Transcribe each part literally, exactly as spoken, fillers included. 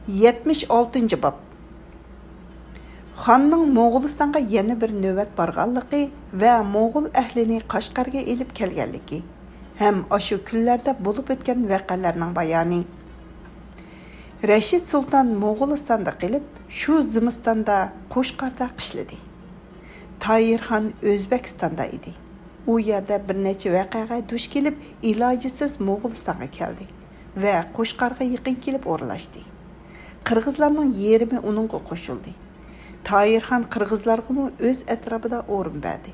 يەتمىش ئالتىنچى باب. خاننىڭ موغۇلىستانغا يەنە بىر نۆۋەت بارغانلىقى ۋە موغۇل ئەھلىنى قەشقەرگە ئېلىپ كەلگەنلىكى ھەم ئاشۇ كۈنلەردە بولۇپ ئۆتكەن ۋەقەلەرنىڭ بايانى. رەشىد سۇلتان موغۇلىستاندا قېلىپ، شۇ زىمىستاندا قوشقاردا قىشلىدى. تايىر خان ئۆزبېكىستاندا ئىدى. ئۇ يەردە بىر نەچچە ۋەقەگە دۇچ كېلىپ، ئىلاجىسىز موغۇلىستانغا كەلدى ۋە قوشقارغا يېقىن كېلىپ ئورۇنلاشتى. قىرغىزلارنىڭ يېرىمى ئۇنىڭغا قوشۇلدى. تايىر خان قىرغىزلارغىمۇ ئۆز ئەتراپىدا ئورۇن بەردى.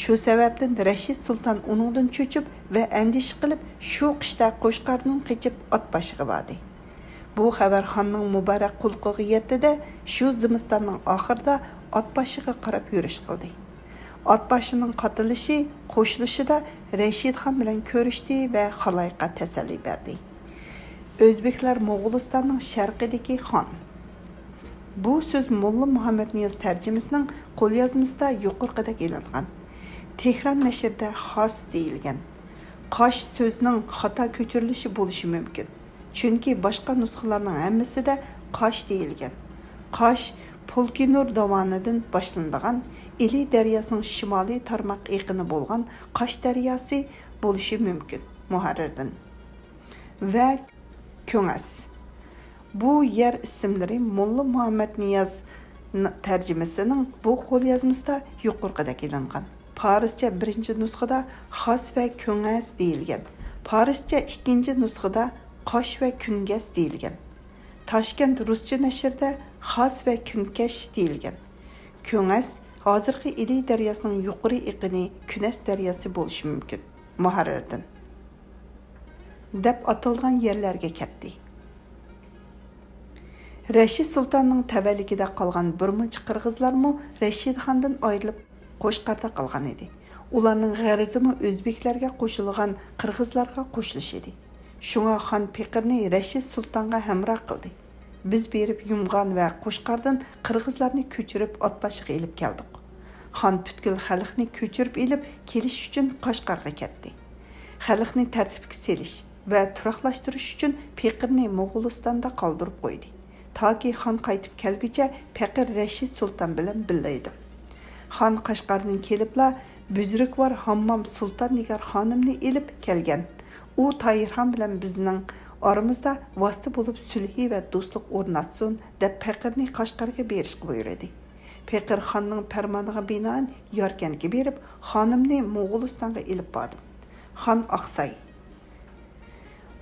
شۇ سەۋەبتىن رەشىد سۇلتان ئۇنىڭدىن چۆچۈپ ۋە ئەندىشە قىلىپ، شۇ قىشتا قوشقاردىن قېچىپ ئاتباشىغا باردى. بۇ خەۋەر خاننىڭ مۇبارەك قۇلىقىغا يەتتى-دە، شۇ زىمىستاننىڭ ئاخىرىدا ئاتباشىغا قاراپ يۈرۈش قىلدى. ئاتباشىنىڭ قاتىلىشى قوشۇلۇشىدا رەشىد خان بىلەن كۆرۈشتى ۋە خالايىققا تەسەللى بەردى. ئۆزبېكلەر موغۇلىستاننىڭ شەرقىدىكى خان. بۇ سۆز موللا مۇھەممەدنىياز تەرجىمىسىنىڭ قوليازمىسىدا يۇقىرىقىدەك ئېلىنغان. تېھران نەشرىدە خاس دېيىلگەن. قاش سۆزىنىڭ خاتا كۆچۈرۈلۈشى بولۇشى مۇمكىن. چۈنكى باشقا نۇسخىلارنىڭ ھەممىسىدە قاش دېيىلگەن. قاش پۇلكىنۇر داۋانىدىن باشلىنىدىغان ئىلى دەرياسىنىڭ شىمالىي تارماق ئېقىنى بولغان قاش دەرياسى بولۇشى مۇمكىن. مۇھەررىردىن. ۋە كۆڭەس. بۇ يەر ئىسىملىرى موللا مۇھەممەدنىياز ن-، تەرجىمىسىنىڭ بۇ قوليازمىسىدا يۇقىرىقىدەك ئېلىنغان. پارسچە بىرىنچى نۇسخىدا خاس ۋە كۆڭەس دېيىلگەن. پارسچە ئىككىنچى نۇسخىدا قاش ۋە كۈنگەس دېيىلگەن. تاشكەنت رۇسچە نەشرىدە خاس ۋە كۈنكەش دېيىلگەن. كۆڭەس ھازىرقى ئىلى دەرياسىنىڭ يۇقىرى ئېقىنى كۈنەس دەرياسى بولۇشى مۇمكىن. مۇھەررىردىن. دەپ ئاتالغان يەرلەرگە كەتتى. رەشىد سۇلتاننىڭ تەۋەلىكىدە قالغان بىرمۇنچە قىرغىزلارمۇ رەشىد خاندىن ئايرىلىپ، قوشقاردا قالغان ئىدى. ئۇلارنىڭ غەرىزىمۇ ئۆزبېكلەرگە قوشۇلغان قىرغىزلارغا قوشۇلۇش ئىدى. شۇڭا خان پېقىرنى رەشىد سۇلتانغا ھەمراھ قىلدى. بىز بېرىپ يۇمغان ۋە قوشقاردىن قىرغىزلارنى كۆچۈرۈپ ئاتباشىغا ئېلىپ كەلدۇق. خان پۈتكۈل خەلقنى كۆچۈرۈپ ئېلىپ كېلىش ئۈچۈن قەشقەرگە كەتتى. خەلقنى تەرتىپكە سېلىش ۋە تۇراقلاشتۇرۇش ئۈچۈن پېقىرنى موغۇلىستاندا قالدۇرۇپ قويدى. تاكى خان قايتىپ كەلگۈچە پېقىر رەشىد سۇلتان بىلەن بىللە ئىدى. خان قەشقەردىن كېلىپلا بۈزرۈكۋار ھاممام سۇلتان نىگار خانىمنى ئېلىپ كەلگەن. ئۇ تاھىرخان بىلەن بىزنىڭ ئارىمىزدا ۋاسىتە بولۇپ سۈلھى ۋە دوستلۇق ئورناتسۇن، دەپ پېقىرنى قەشقەرگە بېرىشقا بۇيرۇدى. پېقىر خاننىڭ پەرمانىغا بىنائەن ياركەنتكە بېرىپ، خانىمنى موغۇلىستانغا ئېلىپ باردىم. خان ئاقساي.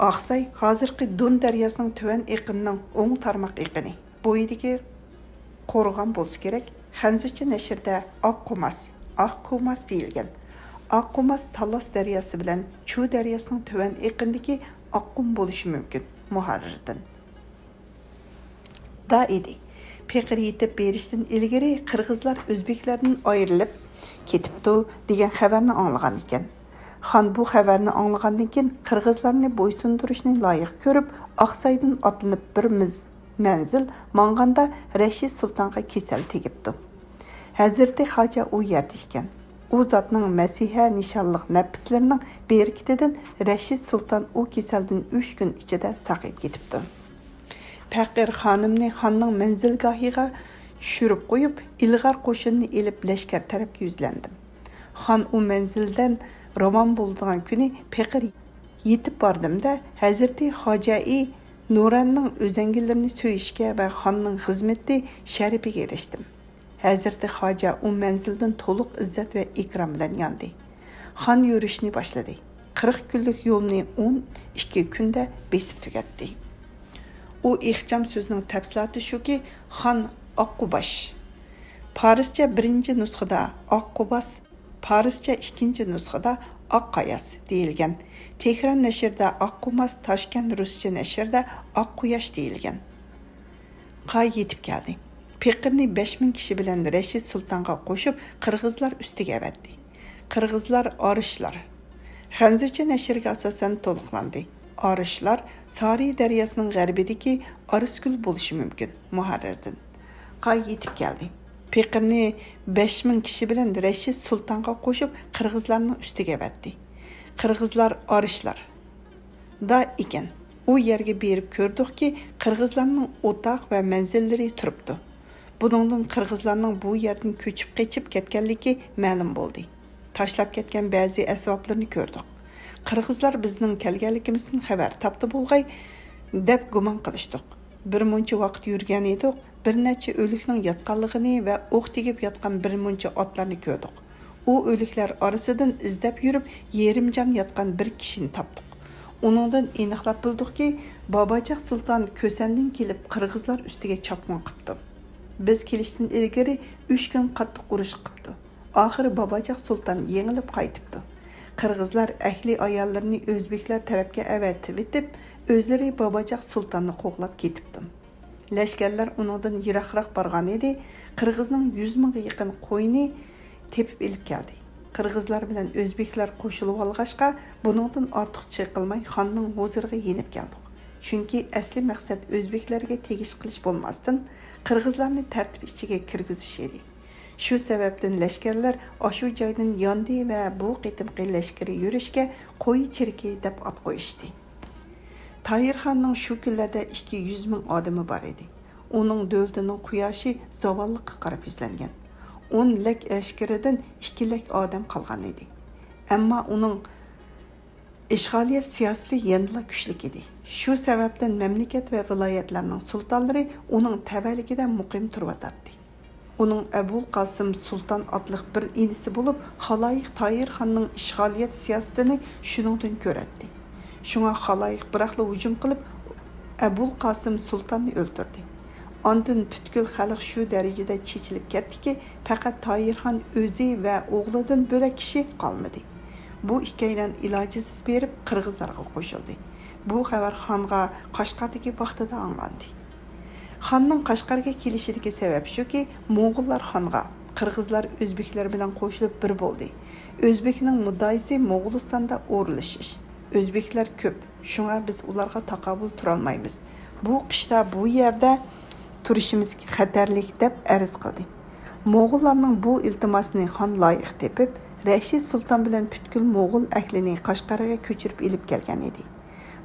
ئاقساي ھازىرقى دون دەرياسىنىڭ تۆۋەن ئېقىنىنىڭ ئوڭ تارماق ئېقىنى بويىدىكى قورغان بولسا كېرەك. خەنزۇچە نەشرىدە ئاق قۇماس، ئاق كوماس دېيىلگەن. ئاق قۇماس تاللاس دەرياسى بىلەن چۇ دەرياسىنىڭ تۆۋەن ئېقىنىدىكى ئاققۇم بولۇشى مۇمكىن. مۇھەررىردىن. دا ئىدى. پېقىر يېتىپ بېرىشتىن ئىلگىرى قىرغىزلار ئۆزبېكلەردىن ئايرىلىپ كېتىپتۇ، دېگەن خەۋەرنى ئاڭلىغان ئىكەن. خان بۇ خەۋەرنى ئاڭلىغاندىن كېيىن، قىرغىزلارنى بويسۇندۇرۇشنى لايىق كۆرۈپ، ئاقسايدىن ئاتلىنىپ بىر مىز-، مەنزىل ماڭغاندا، رەشىد سۇلتانغا كېسەل تېگىپتۇ. ھەزرىتى خاجە ئۇ يەردە ئىكەن. ئۇ زاتنىڭ مەسىھە نىشانلىق نەپىسلىرىنىڭ بېرىكىتىدىن رەشىد سۇلتان ئۇ كېسەلدىن ئۈچ كۈن ئىچىدە ساقىيىپ كېتىپتۇ. پەقىر خانىمنى خاننىڭ مەنزىلگاھىغا چۈشۈرۈپ قويۇپ، ئىلغار قوشۇننى ئېلىپ، لەشكەر تەرەپكە يۈزلەندىم. خان ئۇ مەنزىلدىن راۋان بولىدىغان كۈنى پېقىر يېتىپ باردىم-دە، ھەزرىتى خاجەئى نۇرەننىڭ ئۆزەڭگىلىرىنى سۆيۈشكە ۋە خاننىڭ خىزمىتى شەرىپىگە ئېرىشتىم. ھەزرىتى خاجە ئۇ مەنزىلدىن تولۇق ئىززەت ۋە ئىكرام بىلەن ياندى. خان يۈرۈشنى باشلىدى. قىرىق كۈنلۈك يولنى ئون ئىككى كۈندە بېسىپ تۈگەتتى. ئۇ ئىخچام سۆزىنىڭ تەپسىلاتى شۇكى، خان ئاققۇباش. پارسچە بىرىنچى نۇسخىدا ئاققۇباس، پارسچە ئىككىنچى نۇسخىدا ئاق قاياس دېيىلگەن. تېھران نەشرىدە ئاققۇماس، تاشكەنت رۇسچە نەشرىدە ئاق قۇياش دېيىلگەن. قا يېتىپ كەلدى. پېقىرنى بەش مىڭ كىشى بىلەن رەشىد سۇلتانغا قوشۇپ، قىرغىزلار ئۈستىگە ئەۋەتتى. قىرغىزلار ئارىشلار. خەنزۇچە نەشرىگە ئاساسەن تولۇقلاندى. ئارىشلار سارى دەرياسىنىڭ غەربىدىكى ئارىسكۆل بولۇشى مۇمكىن. مۇھەررىردىن. قا يېتىپ كەلدى. پېقىرنى بەش مىڭ كىشى بىلەن رەشىد سۇلتانغا قوشۇپ، قىرغىزلارنىڭ ئۈستىگە ئەۋەتتى. قىرغىزلار ئارىشلار. دا ئىكەن. ئۇ يەرگە بېرىپ كۆردۇقكى، قىرغىزلارنىڭ ئوتاق ۋە مەنزىللىرى تۇرۇپتۇ. بۇنىڭدىن قىرغىزلارنىڭ بۇ يەردىن كۆچۈپ قېچىپ كەتكەنلىكى مەلۇم بولدى. تاشلاپ كەتكەن بەزى ئەسۋابلىرىنى كۆردۇق. قىرغىزلار بىزنىڭ كەلگەنلىكىمىزدىن خەۋەر تاپتى بولغاي، دەپ گۇمان قىلىشتۇق. بىر مۇنچە ۋاقىت يۈرگەن ئىدۇق، بىر نەچچە ئۆلۈكنىڭ ياتقانلىقىنى ۋە ئوق تېگىپ ياتقان بىر مۇنچە ئاتلارنى كۆردۇق. ئۇ ئۆلۈكلەر ئارىسىدىن ئىزدەپ يۈرۈپ، يېرىم جان ياتقان بىر كىشىنى تاپتۇق. ئۇنىڭدىن ئېنىقلاپ بىلدۇقكى، باباجاق سۇلتان كۆسەندىن كېلىپ، قىرغىزلار ئۈستىگە چاپقۇن قىپتۇ. بىز كېلىشتىن ئىلگىرى ئۈچ كۈن قاتتىق ئۇرۇش قىپتۇ. ئاخىرى باباجاق سۇلتان يېڭىلىپ قايتىپتۇ. قىرغىزلار ئەھلى ئاياللىرىنى ئۆزبېكلەر تەرەپكە ئەۋەتىۋېتىپ، ئۆزلىرى باباجاق سۇلتاننى قوغلاپ كېتىپتۇ. لەشكەرلەر ئۇنىڭدىن يىراقراق بارغانىدى، قىرغىزنىڭ يۈز مىڭغا يېقىن قويىنى تېپىپ ئېلىپ كەلدى. قىرغىزلار بىلەن ئۆزبېكلەر قوشۇلۇۋالغاچقا، بۇنىڭدىن ئارتۇق چېقىلماي خاننىڭ ھۇزۇرىغا يېنىپ كەلدۇق. چۈنكى ئەسلى مەقسەت ئۆزبېكلەرگە تېگىش قىلىش بولماستىن، قىرغىزلارنى تەرتىپ ئىچىگە كىرگۈزۈش ئىدى. شۇ سەۋەبتىن لەشكەرلەر ئاشۇ جايدىن ياندى ۋە بۇ قېتىمقى لەشكىرىي يۈرۈشكە قوي چېرىكى دەپ ئات قويۇشتى. تاھىرخاننىڭ شۇ كۈنلەردە ئىككى يۈز مىڭ ئادىمى بار ئىدى. ئۇنىڭ دۆلىتىنىڭ قۇياشى زاۋاللىققا قاراپ يۈزلەنگەن. ئون لەك ئەسكىرىدىن ئىككى لەك ئادەم قالغان ئىدى. ئەمما ئۇنىڭ ئىشغالىيەت سىياسىتى يەنىلا كۈچلۈك ئىدى. شۇ سەۋەبتىن مەملىكەت ۋە ۋىلايەتلەرنىڭ سۇلتانلىرى ئۇنىڭ تەۋەلىكىدە مۇقىم تۇرۇۋاتاتتى. ئۇنىڭ ئەبۇلقاسىم سۇلتان ئاتلىق بىر ئىنىسى بولۇپ، خالايىق تاھىرخاننىڭ ئىشغالىيەت سىياسىتىنى شۇنىڭدىن كۆرەتتى. شۇڭا خالايىق بىراقلا ھۇجۇم قىلىپ، ئەبۇلقاسىم سۇلتاننى ئۆلتۈردى. ئاندىن پۈتكۈل خەلق شۇ دەرىجىدە چېچىلىپ كەتتىكى، پەقەت تاھىرخان ئۆزى ۋە ئوغلىدىن بۆلەك كىشى قالمىدى. بۇ ئىككىيلەن ئىلاجىسىز بېرىپ، قىرغىزلارغا قوشۇلدى. بۇ خەۋەر خانغا قەشقەردىكى ۋاقتىدا ئاڭلاندى. خاننىڭ قەشقەرگە كېلىشىدىكى سەۋەب شۇكى، موڭغۇللار خانغا، قىرغىزلار ئۆزبېكلەر بىلەن قوشۇلۇپ بىر بولدى. ئۆزبېكنىڭ مۇددىئاسى موغۇلىستاندا ئورۇنلىشىش. ئۆزبېكلەر كۆپ، شۇڭا بىز ئۇلارغا تاقابىل تۇرالمايمىز. بۇ قىشتا بۇ يەردە تۇرۇشىمىز خەتەرلىك، دەپ ئەرز قىلدى. موغۇللارنىڭ بۇ ئىلتىماسىنى خان لايىق تېپىپ، رەشىد سۇلتان بىلەن پۈتكۈل موغۇل ئەھلىنى قەشقەرگە كۆچۈرۈپ ئېلىپ كەلگەن ئىدى.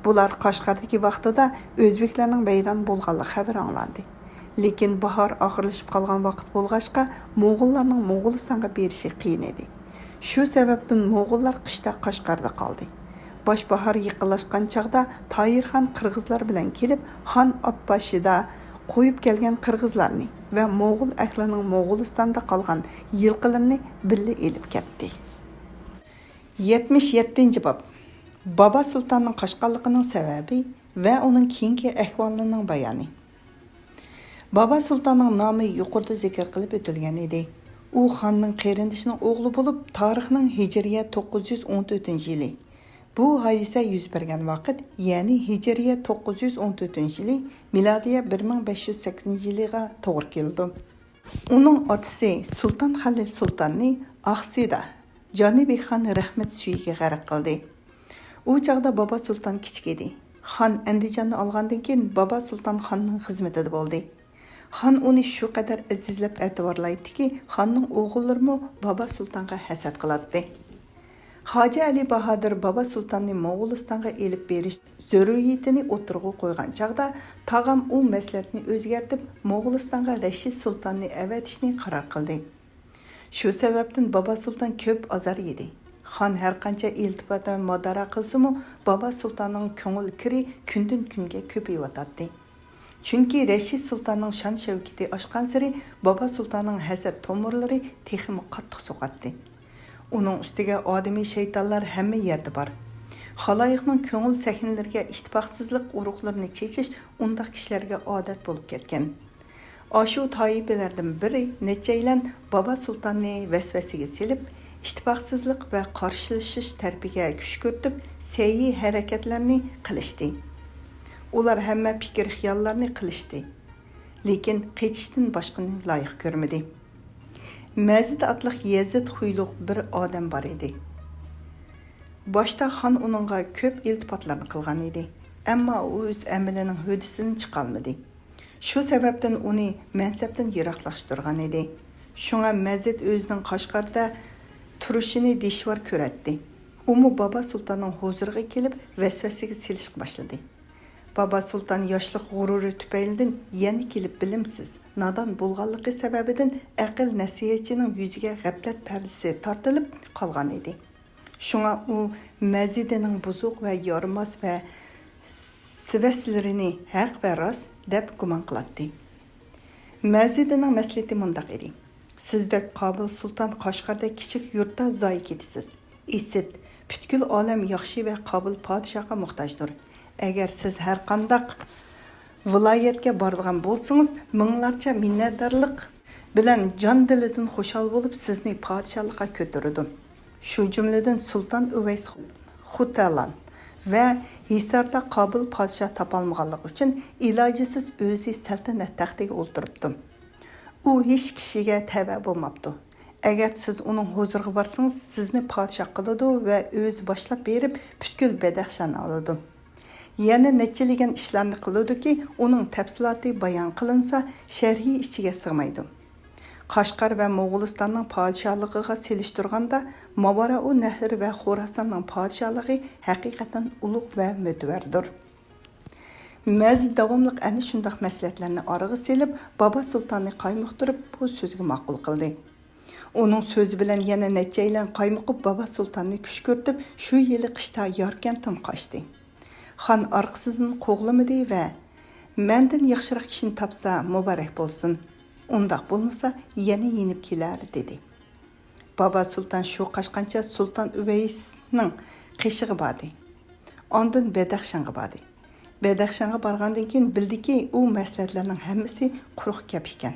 بۇلار قەشقەردىكى ۋاقتىدا ئۆزبېكلەرنىڭ ۋەيران بولغانلىق خەۋىرى ئاڭلاندى. لېكىن باھار ئاخىرلىشىپ قالغان ۋاقىت بولغاچقا، موغۇللارنىڭ موغۇلىستانغا بېرىشى قىيىن ئىدى. شۇ سەۋەبتىن موغۇللار قىشتا قەشقەردە قالدى. باش باھار يېقىنلاشقان چاغدا تاھىرخان قىرغىزلار بىلەن كېلىپ، خان ئات بېشىدا قويۇپ كەلگەن قىرغىزلارنى ۋە موغۇل ئەھلىنىڭ موغۇلىستاندا قالغان يىلقىلىرىنى بىللە ئېلىپ كەتتى. يەتمىش يەتتىنچى باب. بابا سۇلتاننىڭ قاچقانلىقىنىڭ سەۋەبى ۋە ئۇنىڭ كېيىنكى ئەھۋالىنىڭ بايانى. بابا سۇلتاننىڭ نامى يۇقىرىدا زىكىر قىلىپ ئۆتۈلگەن ئىدى. ئۇ خاننىڭ قېرىندىشىنىڭ ئوغلى بولۇپ، تارىخنىڭ ھىجرىيە توققۇز يۈز ئون تۆتىنچى يىلى. بۇ ھادىسە يۈز بەرگەن ۋاقىت، يەنى ھىجرىيە توققۇز يۈز ئون تۆتىنچى يىلى، مىلادىيە بىر مىڭ بەش يۈز سەككىزىنچى يىلىغا توغرا كېلىدۇ. ئۇنىڭ ئاتىسى سۇلتان خەلىل سۇلتاننى ئاقسىدا جانىبى خان رەھمەت سۈيىگە غەرق قىلدى. ئۇ چاغدا بابا سۇلتان كىچىك ئىدى. خان ئەندىجاننى ئالغاندىن كېيىن، بابا سۇلتان خاننىڭ خىزمىتىدە بولدى. خان ئۇنى شۇ قەدەر ئەزىزلەپ ئەتىۋارلايتتىكى، خاننىڭ ئوغۇللىرىمۇ بابا سۇلتانغا ھەسەت قىلاتتى. خاجە ئەلى باھادىر بابا سۇلتاننى موغۇلىستانغا ئېلىپ بېرىش زۆرۈرىيىتىنى ئوتتۇرىغا قويغان چاغدا، تاغام ئۇ مەسلىھەتنى ئۆزگەرتىپ، موغۇلىستانغا رەشىد سۇلتاننى ئەۋەتىشنى قارار قىلدى. شۇ سەۋەبتىن بابا سۇلتان كۆپ ئازار يېدى. خان ھەرقانچە ئىلتىپات ۋە مۇدارا قىلسىمۇ، بابا سۇلتاننىڭ كۆڭۈل كىرى كۈندىن-كۈنگە كۆپىيىۋاتاتتى. چۈنكى رەشىد سۇلتاننىڭ شان-شەۋكىتى ئاشقانسېرى، بابا سۇلتاننىڭ ھەسەت تومۇرلىرى تېخىمۇ قاتتىق سوقاتتى. ئۇنىڭ ئۈستىگە ئادىمىي شەيتانلار ھەممە يەردە بار. خالايىقنىڭ كۆڭۈل سەھنىلىرىگە ئىتتىپاقسىزلىق ئۇرۇقلىرىنى چېچىش ئۇنداق كىشىلەرگە ئادەت بولۇپ كەتكەن. ئاشۇ تائىپىلەردىن بىرى نەچچەيلەن بابا سۇلتاننى ۋەسۋەسىگە سېلىپ، ئىتتىپاقسىزلىق ۋە قارشىلىشىش تەرىپىگە كۈشكۈرتۈپ، سەيي ھەرىكەتلەرنى قىلىشتى. ئۇلار ھەممە پىكىر-خىياللارنى قىلىشتى، لېكىن قېچىشتىن باشقىنى لايىق كۆرمىدى. مەزىد ئاتلىق يېزىد خۇيلۇق بىر ئادەم بار ئىدى. باشتا خان ئۇنىڭغا كۆپ ئىلتىپاتلارنى قىلغان ئىدى، ئەمما ئۇ ئۆز ئەمىلىنىڭ ھۆددىسىدىن چىقالمىدى. شۇ سەۋەبتىن ئۇنى مەنسەپتىن يىراقلاشتۇرغان ئىدى. شۇڭا مەزىد ئۆزىنىڭ قەشقەردە تۇرۇشىنى دىشۋار كۆرەتتى. ئۇمۇ بابا سۇلتاننىڭ ھۇزۇرىغا كېلىپ، ۋەسۋەسىگە سېلىشقا باشلىدى. بابا سۇلتان ياشلىق غۇرۇرى تۈپەيلىدىن يەنە كېلىپ بىلىمسىز، نادان بولغانلىقى سەۋەبىدىن ئەقىل نەسىھەتچىنىڭ يۈزىگە غەپلەت پەردىسى تارتىلىپ قالغان ئىدى. شۇڭا ئۇ مەزىدىنىڭ بۇزۇق ۋە يارىماس ۋە سىۋەسلىرىنى ھەق ۋە راست دەپ گۇمان قىلاتتى. مەزىدىنىڭ مەسلىھىتى مۇنداق ئىدى: سىزدەك قابىل سۇلتان قەشقەردەك كىچىك يۇرتتا زايە كېتىسىز. ئىسىت، پۈتكۈل ئالەم ياخشى ۋە قابىل پادىشاھقا موھتاجدۇر. ئەگەر سىز ھەر قانداق ۋىلايەتكە بارىدىغان بولسىڭىز، مىڭلارچە مىننەتدارلىق بىلەن جان دىلىدىن خۇشال بولۇپ سىزنى پادىشاھلىققا كۆتۈرىدۇ. شۇ جۈملىدىن سۇلتان ئۇۋەيس خوتەلان ۋە ھىساردا قابىل پادىشاھ تاپالمىغانلىقى ئۈچۈن ئىلاجىسىز ئۆزى سەلتەنەت تەختىگە ئولتۇرۇپتۇ. ئۇ ھېچ كىشىگە تەۋە بولماپتۇ. ئەگەر سىز ئۇنىڭ ھۇزۇرىغا بارسىڭىز، سىزنى پادىشاھ قىلىدۇ ۋە ئۆزى باشلاپ بېرىپ پۈتكۈل بەدەخشاننى ئالىدۇ. يەنە نەچچىلىگەن ئىشلارنى قىلىدۇكى، ئۇنىڭ تەپسىلاتى بايان قىلىنسا، شەرھى ئىچىگە سىغمايدۇ. قەشقەر ۋە موغۇلىستاننىڭ پادىشاھلىقىغا سېلىشتۇرغاندا، ماۋارائۇ نەھر ۋە خوراساننىڭ پادىشاھلىقى ھەقىقەتەن ئۇلۇغ ۋە مۆتىۋەردۇر. مەز داۋاملىق ئەنە شۇنداق مەسلىھەتلەرنى ئارىغا سېلىپ، بابا سۇلتاننى قايمۇقتۇرۇپ، بۇ سۆزگە ماقۇل قىلدى. ئۇنىڭ سۆزى بىلەن يەنە نەچچەيلەن قايمۇقۇپ، بابا سۇلتاننى كۈشكۈرتۈپ، شۇ يىلى قىشتا ياركەنتتىن قاچتى. خان ئارقىسىدىن قوغلىمىدى ۋە «مەندىن ياخشىراق كىشىنى تاپسا مۇبارەك بولسۇن، ئۇنداق بولمىسا يەنە يېنىپ كېلەر» دېدى. بابا سۇلتان شۇ قاچقانچە سۇلتان ئۇۋەيسنىڭ قېشىغا باردى. ئاندىن بەدەخشانغا باردى. بەدەخشانغا بارغاندىن كېيىن بىلدىكى، ئۇ مەسلىھەتلەرنىڭ ھەممىسى قۇرۇق گەپ ئىكەن.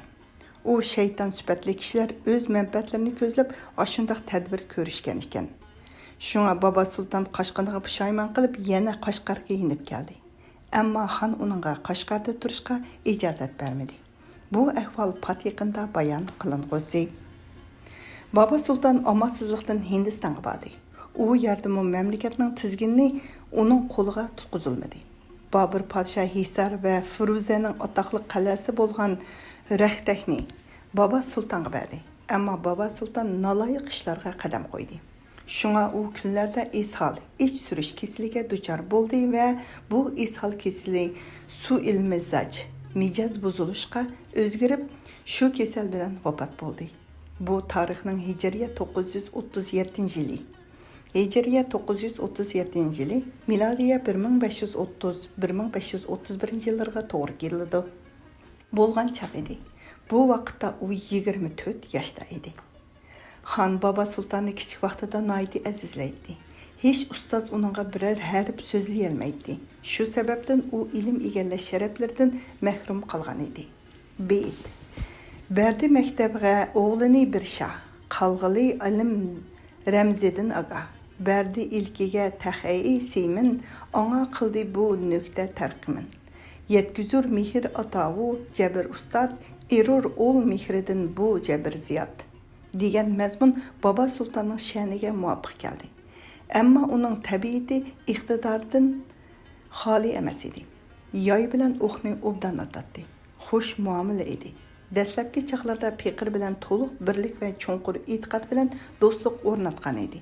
ئۇ شەيتان سۈپەتلىك كىشىلەر ئۆز مەنپەئەتلىرىنى كۆزلەپ ئاشۇنداق تەدبىر كۆرۈشكەن ئىكەن. شۇڭا بابا سۇلتان قاچقىنىغا پۇشايمان قىلىپ، يەنە قەشقەرگە يېنىپ كەلدى. ئەمما خان ئۇنىڭغا قەشقەردە تۇرۇشقا ئىجازەت بەرمىدى. بۇ ئەھۋال پات يېقىندا بايان قىلىنغۇسى. بابا سۇلتان ئامالسىزلىقتىن ھىندىستانغا باردى. ئۇ يەردىمۇ مەملىكەتنىڭ تىزگىنى ئۇنىڭ قولىغا تۇتقۇزۇلمىدى. بابۇر پادىشاھ ھىسار ۋە فىرۇزەنىڭ ئاتاقلىق قەلئەسى بولغان رەختەكنى بابا سۇلتانغا بەردى. ئەمما بابا سۇلتان نالايىق ئىشلارغا قەدەم قويدى. شۇڭا ئۇ كۈنلەردە ئىسھال، ئىچ سۈرۈش كېسىلىگە دۇچار بولدى ۋە بۇ ئىسھال كېسىلى سۇئىل مىزاج، مىجەز بۇزۇلۇشقا ئۆزگىرىپ، شۇ كېسەل بىلەن ۋاپات بولدى. بۇ تارىخنىڭ ھىجرىيە توققۇز يۈز ئوتتۇز يەتتىنچى يىلى. ھىجرىيە توققۇز يۈز ئوتتۇز يەتتىنچى يىلى، مىلادىيە بىر مىڭ بەش يۈز ئوتتۇز، بىر مىڭ بەش يۈز ئوتتۇز بىرىنچى يىللىرىغا توغرا كېلىدۇ. بولغان چاغ ئىدى. بۇ ۋاقىتتا ئۇ يىگىرمە تۆت ياشتا ئىدى. خان بابا سۇلتاننى كىچىك ۋاقتىدا ناھايىتى ئەزىزلەيتتى. ھېچ ئۇستاز ئۇنىڭغا بىرەر ھەرپ سۆزلىيەلمەيتتى. شۇ سەۋەبتىن ئۇ ئىلىم ئىگىلەش شەرەپلىرىدىن مەھرۇم قالغان ئىدى. بېيىت. بەردى مەكتەپكە ئوغلىنى بىر شاھ، قالغىلى ئىلىم رەمزىدىن ئاگاھ. بەردى ئىلكىگە تەخەي سىيمىن، ئاڭا قىلدى بۇ نۆكتە تەرقىمىن. يەتكۈزۇر مېھىر ئاتاۋۇ جەبىر ئۇستاد، ئېرۇر ئۇل مېھرىدىن بۇ جەبىر زىياد. دېگەن مەزمۇن بابا سۇلتاننىڭ شەنىگە مۇۋاپىق كەلدى. ئەمما ئۇنىڭ تەبىئىتى ئىقتىداردىن خالىي ئەمەس ئىدى. ياي بىلەن ئوقنى ئوبدان ئاتاتتى. خۇش مۇئامىلە ئىدى. دەسلەپكى چاغلاردا پېقىر بىلەن تولۇق بىرلىك ۋە چوڭقۇر ئېتىقاد بىلەن دوستلۇق ئورناتقان ئىدى.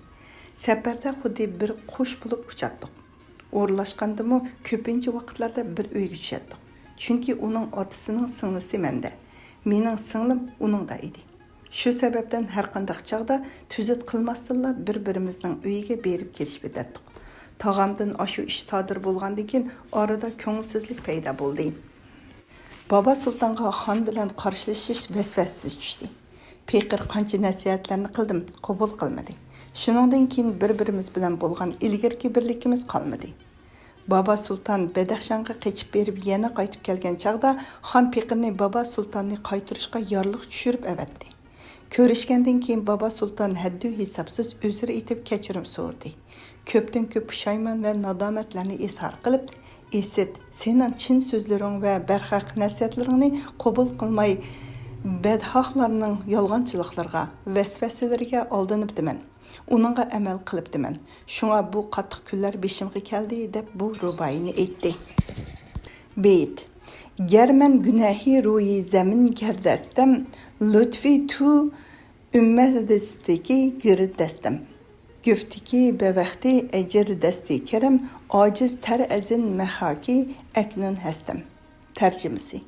سەپەردە خۇددى بىر قۇش بولۇپ ئۇچاتتۇق. ئورۇنلاشقاندىمۇ كۆپىنچە ۋاقىتلاردا بىر ئۆيگە چۈشەتتۇق. چۈنكى ئۇنىڭ ئاتىسىنىڭ سىڭلىسى مەندە، مېنىڭ سىڭلىم ئۇنىڭدا ئىدى. شۇ سەۋەبتىن ھەرقانداق چاغدا تۈزۈت قىلماستىنلا بىر-بىرىمىزنىڭ ئۆيىگە بېرىپ كېلىشىپ ئۆتەتتۇق. تاغامدىن ئاشۇ ئىش سادىر بولغاندىن كېيىن ئارىدا كۆڭۈلسىزلىك پەيدا بولدى. بابا سۇلتانغا خان بىلەن قارشىلىشىش ۋەسۋەسىسى چۈشتى. پېقىر قانچە نەسىھەتلەرنى قىلدىم، قوبۇل قىلمىدى. شۇنىڭدىن كېيىن بىر-بىرىمىز بىلەن بولغان ئىلگىرىكى بىرلىكىمىز قالمىدى. بابا سۇلتان بەدەخشانغا قېچىپ بېرىپ يەنە قايتىپ كەلگەن چاغدا خان پېقىرنى بابا سۇلتاننى قايتۇرۇشقا يارلىق چۈشۈرۈپ ئەۋەتتى. كۆرۈشكەندىن كېيىن بابا سۇلتان ھەددۇ ھېسابسىز ئۆزرە ئېيتىپ كەچۈرۈم سورىدى. كۆپتىن كۆپ پۇشايمان ۋە نادامەتلەرنى ئىزھار قىلىپ، ئىسىت، سېنىڭ چىن سۆزلىرىڭ ۋە بەرھەق نەسىھەتلىرىڭنى قوبۇل قىلماي، بەدھاقلارنىڭ يالغانچىلىقلىرىغا، ۋەسۋەسىلىرىگە ئالدىنىپتىمەن. ئۇنىڭغا ئەمەل قىلىپتىمەن. شۇڭا بۇ قاتتىق كۈنلەر بېشىمغا كەلدى، دەپ بۇ رۇبائىينى ئېيتتى. بېيىت. گەر مەن گۈناھى رويى زەمىن كەردەستەم، لۇتفى تو ئۈممەتدىستىكى گىردەستەم. گۆفتىكى بەۋەختى ئەجىر دەستى كېرەم، ئاجىز تەر ئەزىن مەخاكى ئەكنۇن ھەستەم. تەرجىمىسى.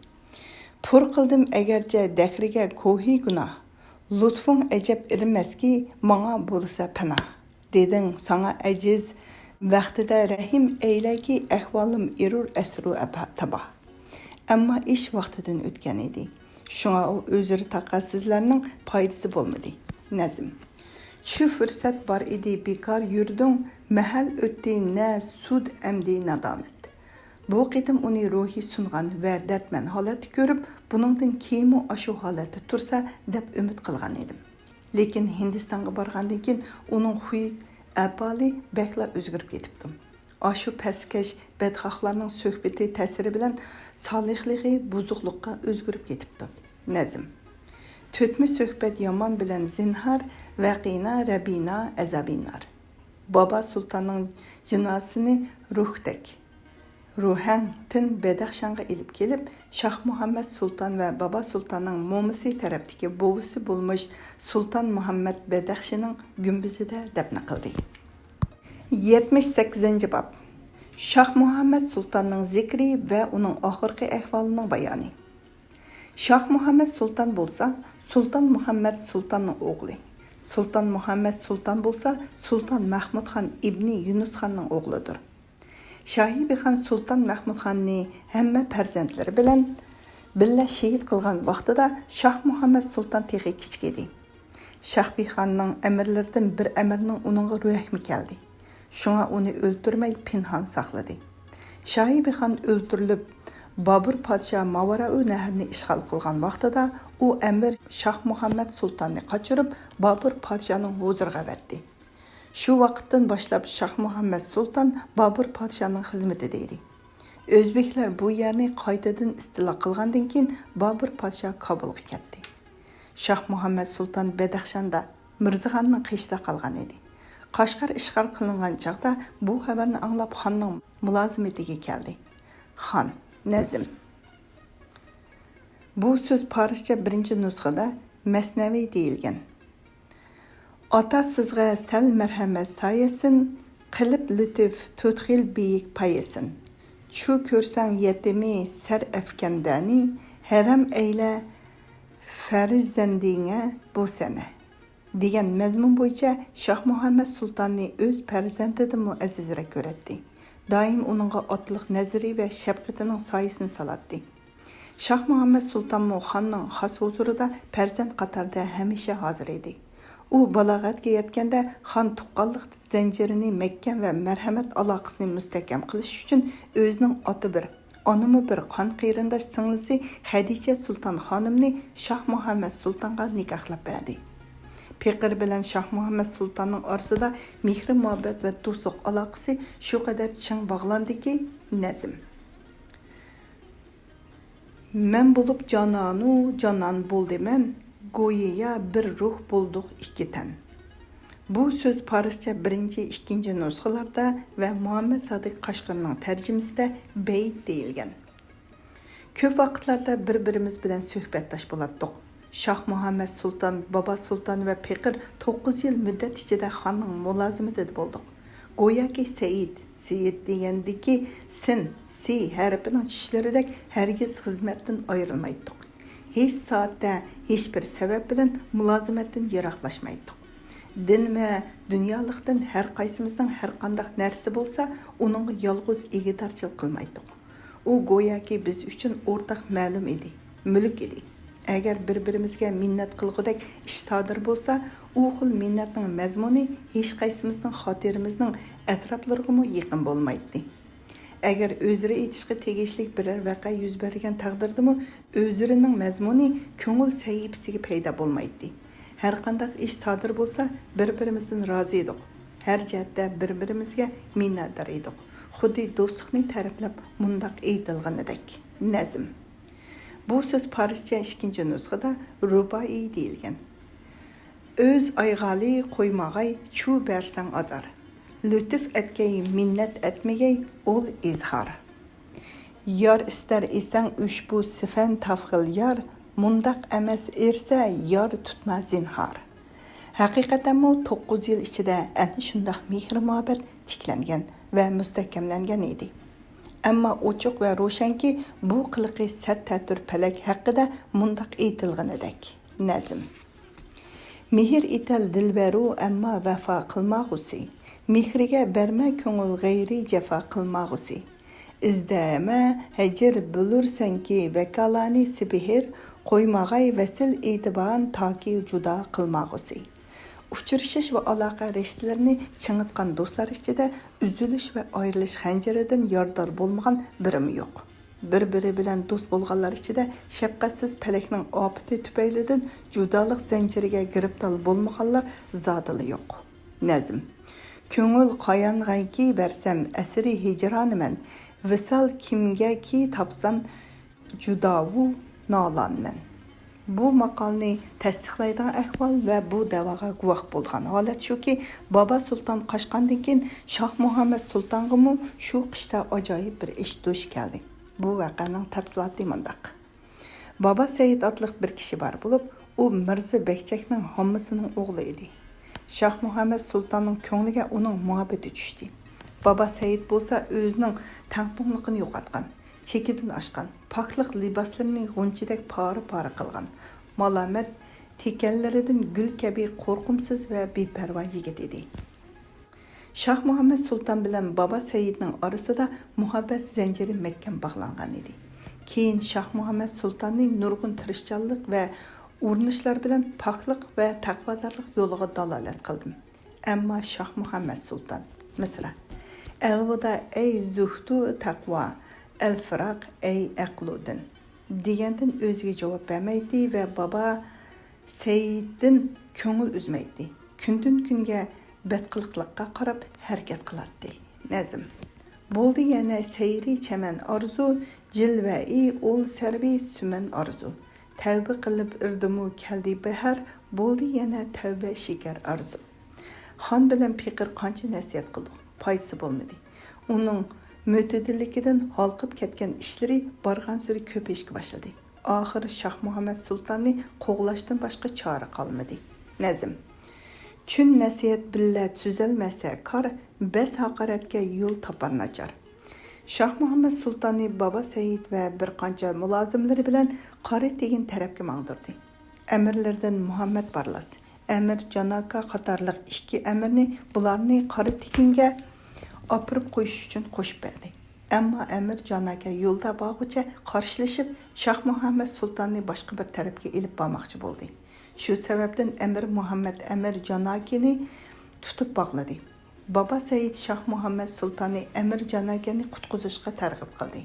پۇر قىلدىم ئەگەرچە دەكرىگە كوھى گۇناھ، لۇتفۇڭ ئەجەب ئېرىمەسكى، ماڭا بولسا پەنا. دېدىڭ ساڭا ئەجىز ۋەختىدە رەھىم ئەيلەكى، ئەھۋالىم ئېرۇر ئەسرۇ ئەبا-، تابا. ئەمما ئىش ۋاقتىدىن ئۆتكەن ئىدى. شۇڭا ئۇ ئۆزرە تاقەتسىزلەرنىڭ پايدىسى بولمىدى. نەزم. شۇ پۇرسەت بار ئىدى، بىكار يۈردۈڭ، مەھەل ئۆتتى نە سۇد ئەمدى نادامەت. بۇ قېتىم ئۇنى روھى سۇنغان ۋە دەردمەن ھالەتتە كۆرۈپ، بۇنىڭدىن كېيىنمۇ ئاشۇ ھالەتتە تۇرسا دەپ ئۈمىد قىلغان ئىدىم. لېكىن ھىندىستانغا بارغاندىن كېيىن ئۇنىڭ خۇي ئەھۋالى بەكلا ئۆزگىرىپ كېتىپتۇ. ئاشۇ پەسكەش بەدخاھلارنىڭ سۆھبىتى تەسىرى بىلەن سالىھلىقى بۇزۇقلۇققا ئۆزگىرىپ كېتىپتۇ. نەزم. تۆتمە سۆھبەت يامان بىلەن زىنھار، ۋەقىنا رەبىنا ئەزابىنار. بابا سۇلتاننىڭ جىناسىنى روھتەك، روھەڭتىن بەدەخشانغا ئېلىپ كېلىپ، شاھ مۇھەممەد سۇلتان ۋە بابا سۇلتاننىڭ مومىسى تەرەپتىكى بوۋىسى بولمىش سۇلتان مۇھەممەد بەدەخشىنىڭ گۈمبىزىدە دەپنە قىلدى. يەتمىش سەككىزىنچى باب. شاھ مۇھەممەد سۇلتاننىڭ زىكرى ۋە ئۇنىڭ ئاخىرقى ئەھۋالىنىڭ بايانى. شاھ مۇھەممەد سۇلتان بولسا، سۇلتان مۇھەممەد سۇلتاننىڭ ئوغلى. سۇلتان مۇھەممەد سۇلتان بولسا، سۇلتان مەھمۇدخان ئىبنى يۇنۇسخاننىڭ ئوغلىدۇر. شاھىبىخان سۇلتان مەھمۇدخاننى ھەممە پەرزەنتلىرى بىلەن بىللە شېھىت قىلغان ۋاقتىدا، شاھ مۇھەممەد سۇلتان تېخى كىچىك ئىدى. شاھبىخاننىڭ ئەمىرلىرىدىن بىر ئەمىرنىڭ ئۇنىڭغا رەھمى كەلدى. شۇڭا ئۇنى ئۆلتۈرمەي پىنھان ساقلىدى. شاھىبىخان ئۆلتۈرۈلۈپ، بابۇر پادىشاھ ماۋاراۇ نەھرنى ئىشغال قىلغان ۋاقتىدا، ئۇ ئەمىر شاھ مۇھەممەد سۇلتاننى قاچۇرۇپ، بابۇر پادىشاھنىڭ ھۇزۇرىغا ئەۋەتتى. شۇ ۋاقىتتىن باشلاپ شاھ مۇھەممەد سۇلتان بابۇر پادىشاھنىڭ خىزمىتىدە ئىدى. ئۆزبېكلەر بۇ يەرنى قايتىدىن ئىستىلا قىلغاندىن كېيىن، بابۇر پادىشاھ كابۇلغا كەتتى. شاھ مۇھەممەد سۇلتان بەدەخشاندا مىرزىخاننىڭ قېشىدا قالغان ئىدى. قەشقەر ئىشغال قىلىنغان چاغدا بۇ خەۋەرنى ئاڭلاپ خاننىڭ مۇلازىمىتىگە كەلدى. خان، نەزم. بۇ سۆز پارسچە بىرىنچى نۇسخىدا مەسنەۋى دېيىلگەن. ئاتا سىزغە سەل مەرھەمەت سايىسىن، قىلىپ لۈتۈف تۇتخىل بېيىك پايىسىن. چۇ كۆرسەڭ يېتىمى سەر ئەفكەندەنى، ھەرەم ئەيلە فەرزەندىڭە بۇ سەنە. دېگەن مەزمۇن بويىچە شاھ مۇھەممەد سۇلتاننى ئۆز پەرزەنتىدىنمۇ ئەزىزرەك كۆرەتتى. دائىم ئۇنىڭغا ئاتىلىق نەزىرى ۋە شەپقىتىنىڭ سايىسىنى سالاتتى. شاھ مۇھەممەد سۇلتانمۇ خاننىڭ خاس ھۇزۇرىدا پەرزەنت قاتارىدا ھەمىشە ھازىر ئىدى. ئۇ بالاغەتكە يەتكەندە خان تۇغقانلىق زەنجىرىنى مەھكەم ۋە مەرھەمەت ئالاقىسىنى مۇستەھكەم قىلىش ئۈچۈن ئۆزىنىڭ ئاتا بىر، ئانىمۇ بىر قان قېرىنداش سىڭلىسى خەدىچە سۇلتان خانىمنى شاھ مۇھەممەد سۇلتانغا نىكاھلاپ بەردى. پېقىر بىلەن شاھ مۇھەممەد سۇلتاننىڭ ئارىسىدا مېھرى مۇھەببەت ۋە دوستلۇق ئالاقىسى شۇ قەدەر چىڭ باغلاندىكى، نەزم. مەن بولۇپ جانانۇ جانان بولدى مەن، گويىيا بىر روھ بولدۇق ئىككى تەن. بۇ سۆز پارسچە بىرىنچى، ئىككىنچى نۇسخىلاردا ۋە مۇھەممەد سادىق قەشقىرىنىڭ تەرجىمىسىدە بەيت دېيىلگەن. كۆپ ۋاقىتلاردا بىر-بىرىمىز بىلەن سۆھبەتداش بولاتتۇق. شاھ مۇھەممەد سۇلتان، بابا سۇلتان ۋە پېقىر توققۇز يىل مۇددەت ئىچىدە خاننىڭ مۇلازىمىتىدە بولدۇق. گوياكى سەئىد، سېيىت دېگەندىكى سىن، سى ھەرپىنىڭ چىشلىرىدەك ھەرگىز خىزمەتتىن ئايرىلمايتتۇق. ھېچ سائەتتە، ھېچبىر سەۋەب بىلەن مۇلازىمەتتىن يىراقلاشمايتتۇق. دىن ۋە دۇنيالىقتىن ھەر قايسىمىزنىڭ ھەرقانداق نەرسىسى بولسا، ئۇنىڭغا يالغۇز ئىگىدارچىلىق قىلمايتتۇق. ئۇ گوياكى بىز ئۈچۈن ئورتاق مەلۇم ئىدى، مۈلۈك ئىدى. ئەگەر بىر-بىرىمىزگە مىننەت قىلغۇدەك ئىش سادىر بولسا، ئۇ خىل مىننەتنىڭ مەزمۇنى ھېچقايسىمىزنىڭ خاتىرىمىزنىڭ ئەتراپلىرىغىمۇ يېقىن بولمايتتى. ئەگەر ئۆزرە ئېيتىشقا تېگىشلىك بىرەر ۋەقە يۈز بەرگەن تەقدىردىمۇ، ئۆزرىنىڭ مەزمۇنى كۆڭۈل سەھىپىسىگە پەيدا بولمايتتى. ھەرقانداق ئىش سادىر بولسا، بىر-بىرىمىزدىن رازى ئىدۇق. ھەر جەھەتتە بىر-بىرىمىزگە مىننەتدار ئىدۇق. خۇددى دوستلۇقنى تەرىپلەپ مۇنداق ئېيتىلغىنىدەك. نەزم. بۇ سۆز پارسچە ئىككىنچى نۇسخىدا رۇبائىي دېيىلگەن. ئۆز ئايغالى قويمىغاي چۇ بەرسەڭ ئازار. لۈتۈف ئەتكەي مىننەت ئەتمىگەي ئول ئىزھار. يار ئىستەر ئىسەڭ ئۇشبۇ سىفەن تاۋخىل يار، مۇنداق ئەمەس ئېرسە يار تۇتما زىنھار. ھەقىقەتەنمۇ توققۇز يىل ئىچىدە ئەنە شۇنداق مېھىر-مۇھەببەت تىكلەنگەن ۋە مۇستەھكەملەنگەن ئىدى. ئەمما ئوچۇق ۋە روشەنكى، بۇ قىلىقى سەت تەتۈر پەلەك ھەققىدە مۇنداق ئېيتىلغىنىدەك، نەزم. مېھىر ئېتەل دىلبەرۇ، ئەمما ۋەپا قىلماغۇسى. مېھرىگە بەرمە كۆڭۈل غەيرىي جاپا قىلماغۇسى. ئىزدەمە ھەجىر بىلۇرسەنكى ۋەكالانى سېبىھىر، قويماغاي ۋەسىل ئېتىبان تاكى جۇدا قىلماغۇسى. ئۇچرىشىش ۋە ئالاقە رىشتىلىرىنى چىڭىتقان دوستلار ئىچىدە ئۈزۈلۈش ۋە ئايرىلىش خەنجىرىدىن يارىدار بولمىغان بىرىمۇ يوق. بىر-بىرى بىلەن دوست بولغانلار ئىچىدە شەپقەتسىز پەلەكنىڭ ئاپىتى تۈپەيلىدىن جۇدالىق زەنجىرىگە گىرىپتار بولمىغانلار زادىلا يوق. نەزم. كۆڭۈل قايانغاكى بەرسەم ئەسىرى ھىجرانىمەن، ۋىسال كىمگەكى تاپسام جۇداۋۇ نالانمەن. بۇ ماقالنى تەستىقلايدىغان ئەھۋال ۋە بۇ دەۋاغا گۇۋاھ بولغان ھالەت شۇكى، بابا سۇلتان قاچقاندىن كېيىن، شاھ مۇھەممەد سۇلتانغىمۇ شۇ قىشتا ئاجايىپ بىر ئىش دۇچ كەلدى. بۇ ۋەقەنىڭ تەپسىلاتى مۇنداق. بابا سەئىد ئاتلىق بىر كىشى بار بولۇپ، ئۇ مىرزا بەكچەكنىڭ ھاممىسىنىڭ ئوغلى ئىدى. شاھ مۇھەممەد سۇلتاننىڭ كۆڭلىگە ئۇنىڭ مۇھەببىتى چۈشتى. بابا سەئىد بولسا ئۆزىنىڭ تەڭپۇڭلۇقىنى يوقاتقان، چېكىدىن ئاشقان، پاكلىق لىباسلىرىنى غۇنچىدەك پارە-پارە قىلغان، مالامەت تىكەنلىرىدىن گۈل كەبى قورقۇمسىز ۋە بىپەرۋا يىگىت ئىدى. شاھ مۇھەممەد سۇلتان بىلەن بابا سەئىدنىڭ ئارىسىدا مۇھەببەت زەنجىرى مەھكەم باغلانغان ئىدى. كېيىن شاھ مۇھەممەد سۇلتاننى نۇرغۇن تىرىشچانلىق ۋە ئۇرۇنۇشلار بىلەن پاكلىق ۋە تەقۋادارلىق يولىغا دالالەت قىلدىم. ئەمما شاھ مۇھەممەد سۇلتان، مىسرا، ئەلۋىدا ئەي زۇھدۇ تەقۋا، ئەلفىراق ئەي ئەقلۇ دىن، دېگەندىن ئۆزىگە جاۋاب بەرمەيتتى ۋە بابا سەئىدتىن كۆڭۈل ئۈزمەيتتى. كۈندىن-كۈنگە بەتقىلىقلىققا قاراپ ھەرىكەت قىلاتتى. نەزم. بولدى يەنە سەيرى چەمەن ئارزۇ، جىلۋەئى ئول سەرۋى سۈمەن ئارزۇ. تەۋبە قىلىپ ئىردىمۇ كەلدى بەھار، بولدى يەنە تەۋبە شېكەر ئارزۇ. خان بىلەن پېقىر قانچە نەسىھەت قىلدۇق، پايدىسى بولمىدى. ئۇنىڭ مۆتىدىللىكىدىن ھالقىپ كەتكەن ئىشلىرى بارغانسېرى كۆپىيىشكە باشلىدى. ئاخىر شاھ مۇھەممەد سۇلتاننى قوغلاشتىن باشقا چارە قالمىدى. نەزم. چۈن نەسىھەت بىللە تۈزەلمەسە كار، بەس ھاقارەتكە يول تاپار ناچار. شاھ مۇھەممەد سۇلتاننى بابا سەئىد ۋە بىر قانچە مۇلازىملىرى بىلەن قارا تېگىن تەرەپكە ماڭدۇردى. ئەمىرلىرىدىن مۇھەممەد بارلاس، ئەمىر جاناكا قاتارلىق ئىككى ئەمىرنى بۇلارنى قارا تېگىنگە ئاپىرىپ قويۇش ئۈچۈن قوشۇپ بەردى. ئەمما ئەمىر جاناكا يولدا بارغۇچە قارشىلىشىپ، شاھ مۇھەممەد سۇلتاننى باشقا بىر تەرەپكە ئېلىپ بارماقچى بولدى. شۇ سەۋەبتىن ئەمىر مۇھەممەد ئەمىر جاناكىنى تۇتۇپ باغلىدى. بابا سەئىد شاھ مۇھەممەد سۇلتاننى ئەمىر جاناكەنى قۇتقۇزۇشقا تەرغىب قىلدى.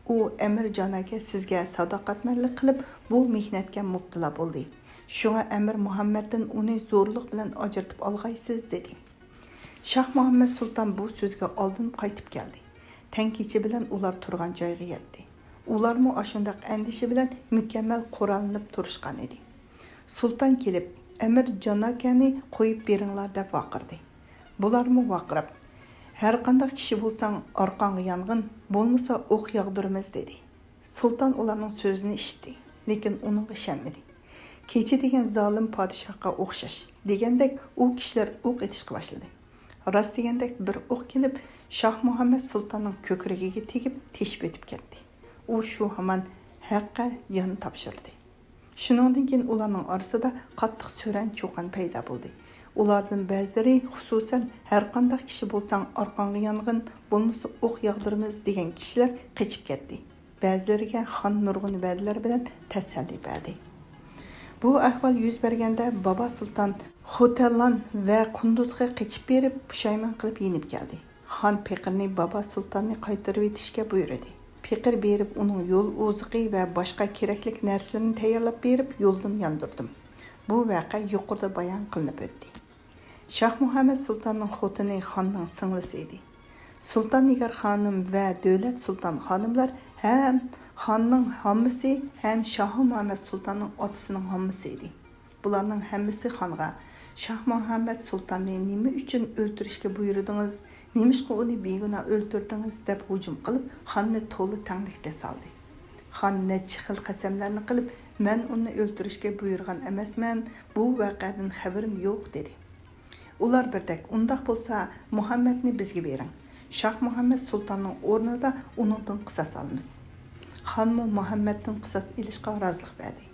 ئۇ، ئەمىر جاناكە سىزگە ساداقەتمەنلىك قىلىپ، بۇ مېھنەتكە مۇپتىلا بولدى. شۇڭا ئەمىر مۇھەممەدتىن ئۇنى زورلۇق بىلەن ئاجرىتىپ ئالغايسىز، دېدى. شاھ مۇھەممەد سۇلتان بۇ سۆزگە ئالدىنىپ قايتىپ كەلدى. تەڭ كېچە بىلەن ئۇلار تۇرغان جايغا يەتتى. ئۇلارمۇ ئاشۇنداق ئەندىشە بىلەن مۇكەممەل قوراللىنىپ تۇرۇشقان ئىدى. سۇلتان كېلىپ، ئەمىر جاناكەنى قويۇپ بېرىڭلار، دەپ ۋارقىرىدى. بۇلارمۇ ۋارقىراپ، ھەرقانداق كىشى بولساڭ ئارقاڭغا يانغىن، بولمىسا ئوق ياغدۇرىمىز، دېدى. سۇلتان ئۇلارنىڭ سۆزىنى ئىشىتتى، لېكىن ئۇنىڭغا ئىشەنمىدى. كېچە دېگەن زالىم پادىشاھقا ئوخشاش، دېگەندەك ئۇ كىشىلەر ئوق ئېتىشقا باشلىدى. راست دېگەندەك بىر ئوق كېلىپ، شاھ مۇھەممەد سۇلتاننىڭ كۆكرىكىگە تېگىپ تېشىپ ئۆتۈپ كەتتى. ئۇ شۇ ھامان ھەققە جان تاپشۇردى. شۇنىڭدىن كېيىن ئۇلارنىڭ ئارىسىدا قاتتىق سۆرەن-چۇقان پەيدا بولدى. ئۇلاردىن بەزىلىرى، خۇسۇسەن، ھەرقانداق كىشى بولساڭ ئارقاڭغا يانغىن، بولمىسا ئوق ياغدۇرىمىز، دېگەن كىشىلەر قېچىپ كەتتى. بەزىلىرىگە خان نۇرغۇن ۋەدىلەر بىلەن تەسەللى بەردى. بۇ ئەھۋال يۈز بەرگەندە، بابا سۇلتان خوتەنلان ۋە قۇندۇزغا قېچىپ بېرىپ، پۇشايمان قىلىپ يېنىپ كەلدى. خان پېقىرنى بابا سۇلتاننى قايتۇرۇۋېتىشكە بۇيرۇدى. پېقىر بېرىپ، ئۇنىڭ يول ئوزۇقى ۋە باشقا كېرەكلىك نەرسىلىرىنى تەييارلاپ بېرىپ، يولدىن ياندۇردۇم. بۇ ۋەقە يۇقىرىدا بايان قىلىنىپ ئۆتتى. شاھ مۇھەممەد سۇلتاننىڭ خوتۇنى خاننىڭ سىڭلىسى ئىدى. سۇلتان نىگار خانىم ۋە دۆلەت سۇلتان خانىملار ھەم خاننىڭ ھاممىسى، ھەم شاھ مۇھەممەد سۇلتاننىڭ ئاتىسىنىڭ ھاممىسى ئىدى. بۇلارنىڭ ھەممىسى خانغا، «شاھ مۇھەممەد سۇلتاننى نېمە ئۈچۈن ئۆلتۈرۈشكە بۇيرۇدىڭىز؟ نېمىشقا ئۇنى بىگۇناھ ئۆلتۈردىڭىز؟» دەپ ھۇجۇم قىلىپ، خاننى تولا تەڭلىكتە سالدى. خان نەچچە خىل قەسەملەرنى قىلىپ، مەن ئۇنى ئۆلتۈرۈشكە بۇيرۇغان ئەمەسمەن، بۇ ۋەقەدىن خەۋىرىم يوق، دېدى. ئۇلار بىردەك، ئۇنداق بولسا، مۇھەممەدنى بىزگە بېرىڭ. شاھ مۇھەممەد سۇلتاننىڭ ئورنىدا ئۇنىڭدىن قىساس ئالىمىز. خانمۇ مۇھەممەدتىن قىساس ئېلىشقا رازىلىق بەردى.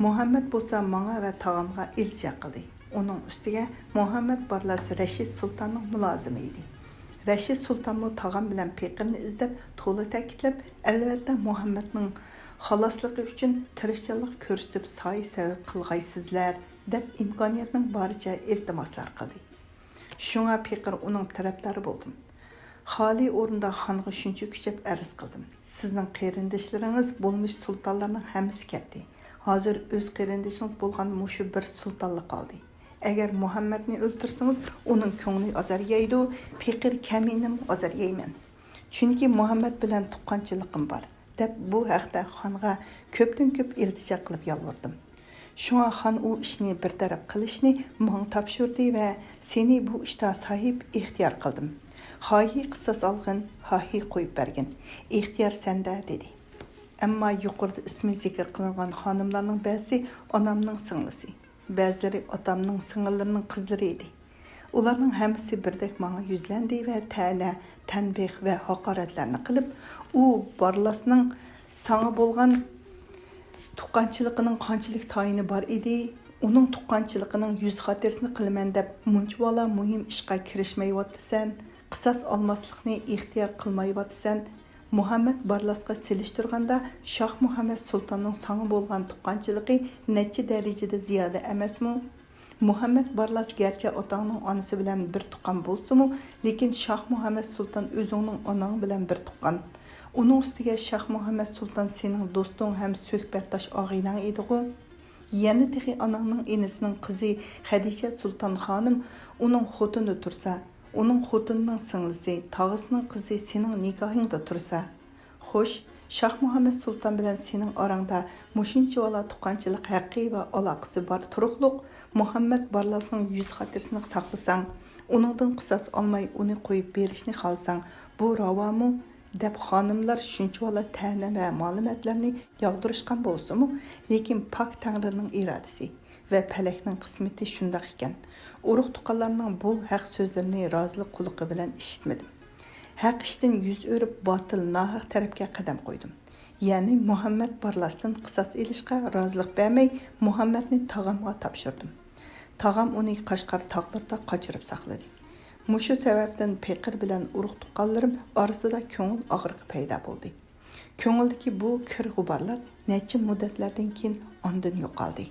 مۇھەممەد بولسا ماڭا ۋە تاغامغا ئىلتىجا قىلدى. ئۇنىڭ ئۈستىگە مۇھەممەد بارلاس رەشىد سۇلتاننىڭ مۇلازىمى ئىدى. رەشىد سۇلتانمۇ تاغام بىلەن پېقىرنى ئىزدەپ تولا تەكىتلەپ، ئەلۋەتتە مۇھەممەدنىڭ خالاسلىقى ئۈچۈن تىرىشچانلىق كۆرسىتىپ سايە سەۋەب قىلغايسىزلەر، دەپ ئىمكانىيەتنىڭ بارىچە ئىلتىماسلار قىلدى. شۇڭا پېقىر ئۇنىڭ تەرەپدارى بولدۇم. خالىي ئورنىدا خانغا شۇنچە كۈچەپ ئەرز قىلدىم. سىزنىڭ قېرىندىشلىرىڭىز بولمىش سۇلتانلارنىڭ ھەممىسى كەتتى. ھازىر ئۆز قېرىندىشىڭىز بولغان مۇشۇ بىر سۇلتانلا قالدى. ئەگەر مۇھەممەدنى ئۆلتۈرسىڭىز، ئۇنىڭ كۆڭلى ئازار يەيدۇ، پېقىر كەمىنىمۇ ئازار يەيمەن. چۈنكى مۇھەممەد بىلەن تۇغقانچىلىقىم بار، دەپ بۇ ھەقتە خانغا كۆپتىن كۆپ ئىلتىجا قىلىپ يالۋۇردۇم. شۇڭا خان ئۇ ئىشنى بىر تەرەپ قىلىشنى ماڭا تاپشۇردى ۋە سېنى بۇ ئىشتا ساھىب ئىختىيار قىلدىم. خاھى قىساس ئالغىن، خاھى قويۇپ بەرگىن. ئىختىيار سەندە، دېدى. ئەمما يۇقىرىدا ئىسمى زىكىر قىلىنغان خانىملارنىڭ بەزىسى ئانامنىڭ سىڭلىسى، بەزىلىرى ئاتامنىڭ سىڭىللىرىنىڭ قىزلىرى ئىدى. ئۇلارنىڭ ھەممىسى بىردەك ماڭا يۈزلەندى ۋە تەنە، تەنبىھ ۋە ھاقارەتلەرنى قىلىپ، ئۇ بارلاسنىڭ ساڭا بولغان تۇغقانچىلىقىنىڭ قانچىلىك تايىنى بار ئىدى؟ ئۇنىڭ تۇغقانچىلىقىنىڭ يۈز خاتىرىسىنى قىلىمەن دەپ مۇنچىۋالا مۇھىم ئىشقا كىرىشمەيۋاتىسەن، قىساس ئالماسلىقنى ئىختىيار قىلمايۋاتىسەن. مۇھەممەد بارلاسقا سېلىشتۇرغاندا، شاھ مۇھەممەد سۇلتاننىڭ ساڭا بولغان تۇغقانچىلىقى نەچچە دەرىجىدە زىيادە ئەمەسمۇ؟ مۇھەممەد بارلاس گەرچە ئاتاڭنىڭ ئانىسى بىلەن بىر تۇغقان بولسىمۇ، لېكىن شاھ مۇھەممەد سۇلتان ئۆزۈڭنىڭ ئاناڭ بىلەن بىر تۇغقان. ئۇنىڭ ئۈستىگە شاھ مۇھەممەد سۇلتان سېنىڭ دوستۇڭ ھەم سۆھبەتداش ئاغىنەڭ ئىدىغۇ؟ يەنە تېخى ئاناڭنىڭ ئىنىسىنىڭ قىزى خەدىچە سۇلتان خانىم ئۇنىڭ خوتۇنى تۇرسا، ئۇنىڭ خوتۇنىنىڭ سىڭلىسى، تاغىسىنىڭ قىزى سېنىڭ نىكاھىڭدا تۇرسا. خوش، شاھ مۇھەممەد سۇلتان بىلەن سېنىڭ ئاراڭدا مۇشۇنچىۋالا تۇغقانچىلىق ھەققى ۋە ئالاقىسى بار تۇرۇقلۇق، مۇھەممەد بارلاسنىڭ يۈز خاتىرىسىنى ساقلىساڭ، ئۇنىڭدىن قىساس ئالماي ئۇنى قويۇپ بېرىشنى خالىساڭ، بۇ راۋامۇ؟ دەپ خانىملار شۇنچىۋالا تەنە ۋە مالىمەتلەرنى ياغدۇرۇشقان بولسىمۇ، لېكىن پاك تەڭرىنىڭ ئىرادىسى ۋە پەلەكنىڭ قىسمىتى شۇنداق ئىكەن. ئۇرۇق-تۇغقانلارنىڭ بۇ ھەق سۆزلىرىنى رازىلىق قۇلىقى بىلەن ئىشىتمىدىم. ھەق ئىشتىن يۈز ئۆرۈپ، باتىل، ناھەق تەرەپكە قەدەم قويدۇم. يەنى مۇھەممەد بارلاستىن قىساس ئېلىشقا رازىلىق بەرمەي، مۇھەممەدنى تاغامغا تاپشۇردۇم. تاغام ئۇنى قاشقار تاغلىرىدا قاچۇرۇپ ساقلىدى. مۇشۇ سەۋەبتىن پېقىر بىلەن ئۇرۇق-تۇغقانلىرىم ئارىسىدا كۆڭۈل ئاغرىقى پەيدا بولدى. كۆڭۈلدىكى بۇ كىر-غۇبارلار نەچچە مۇددەتلەردىن كېيىن ئاندىن يوقالدى.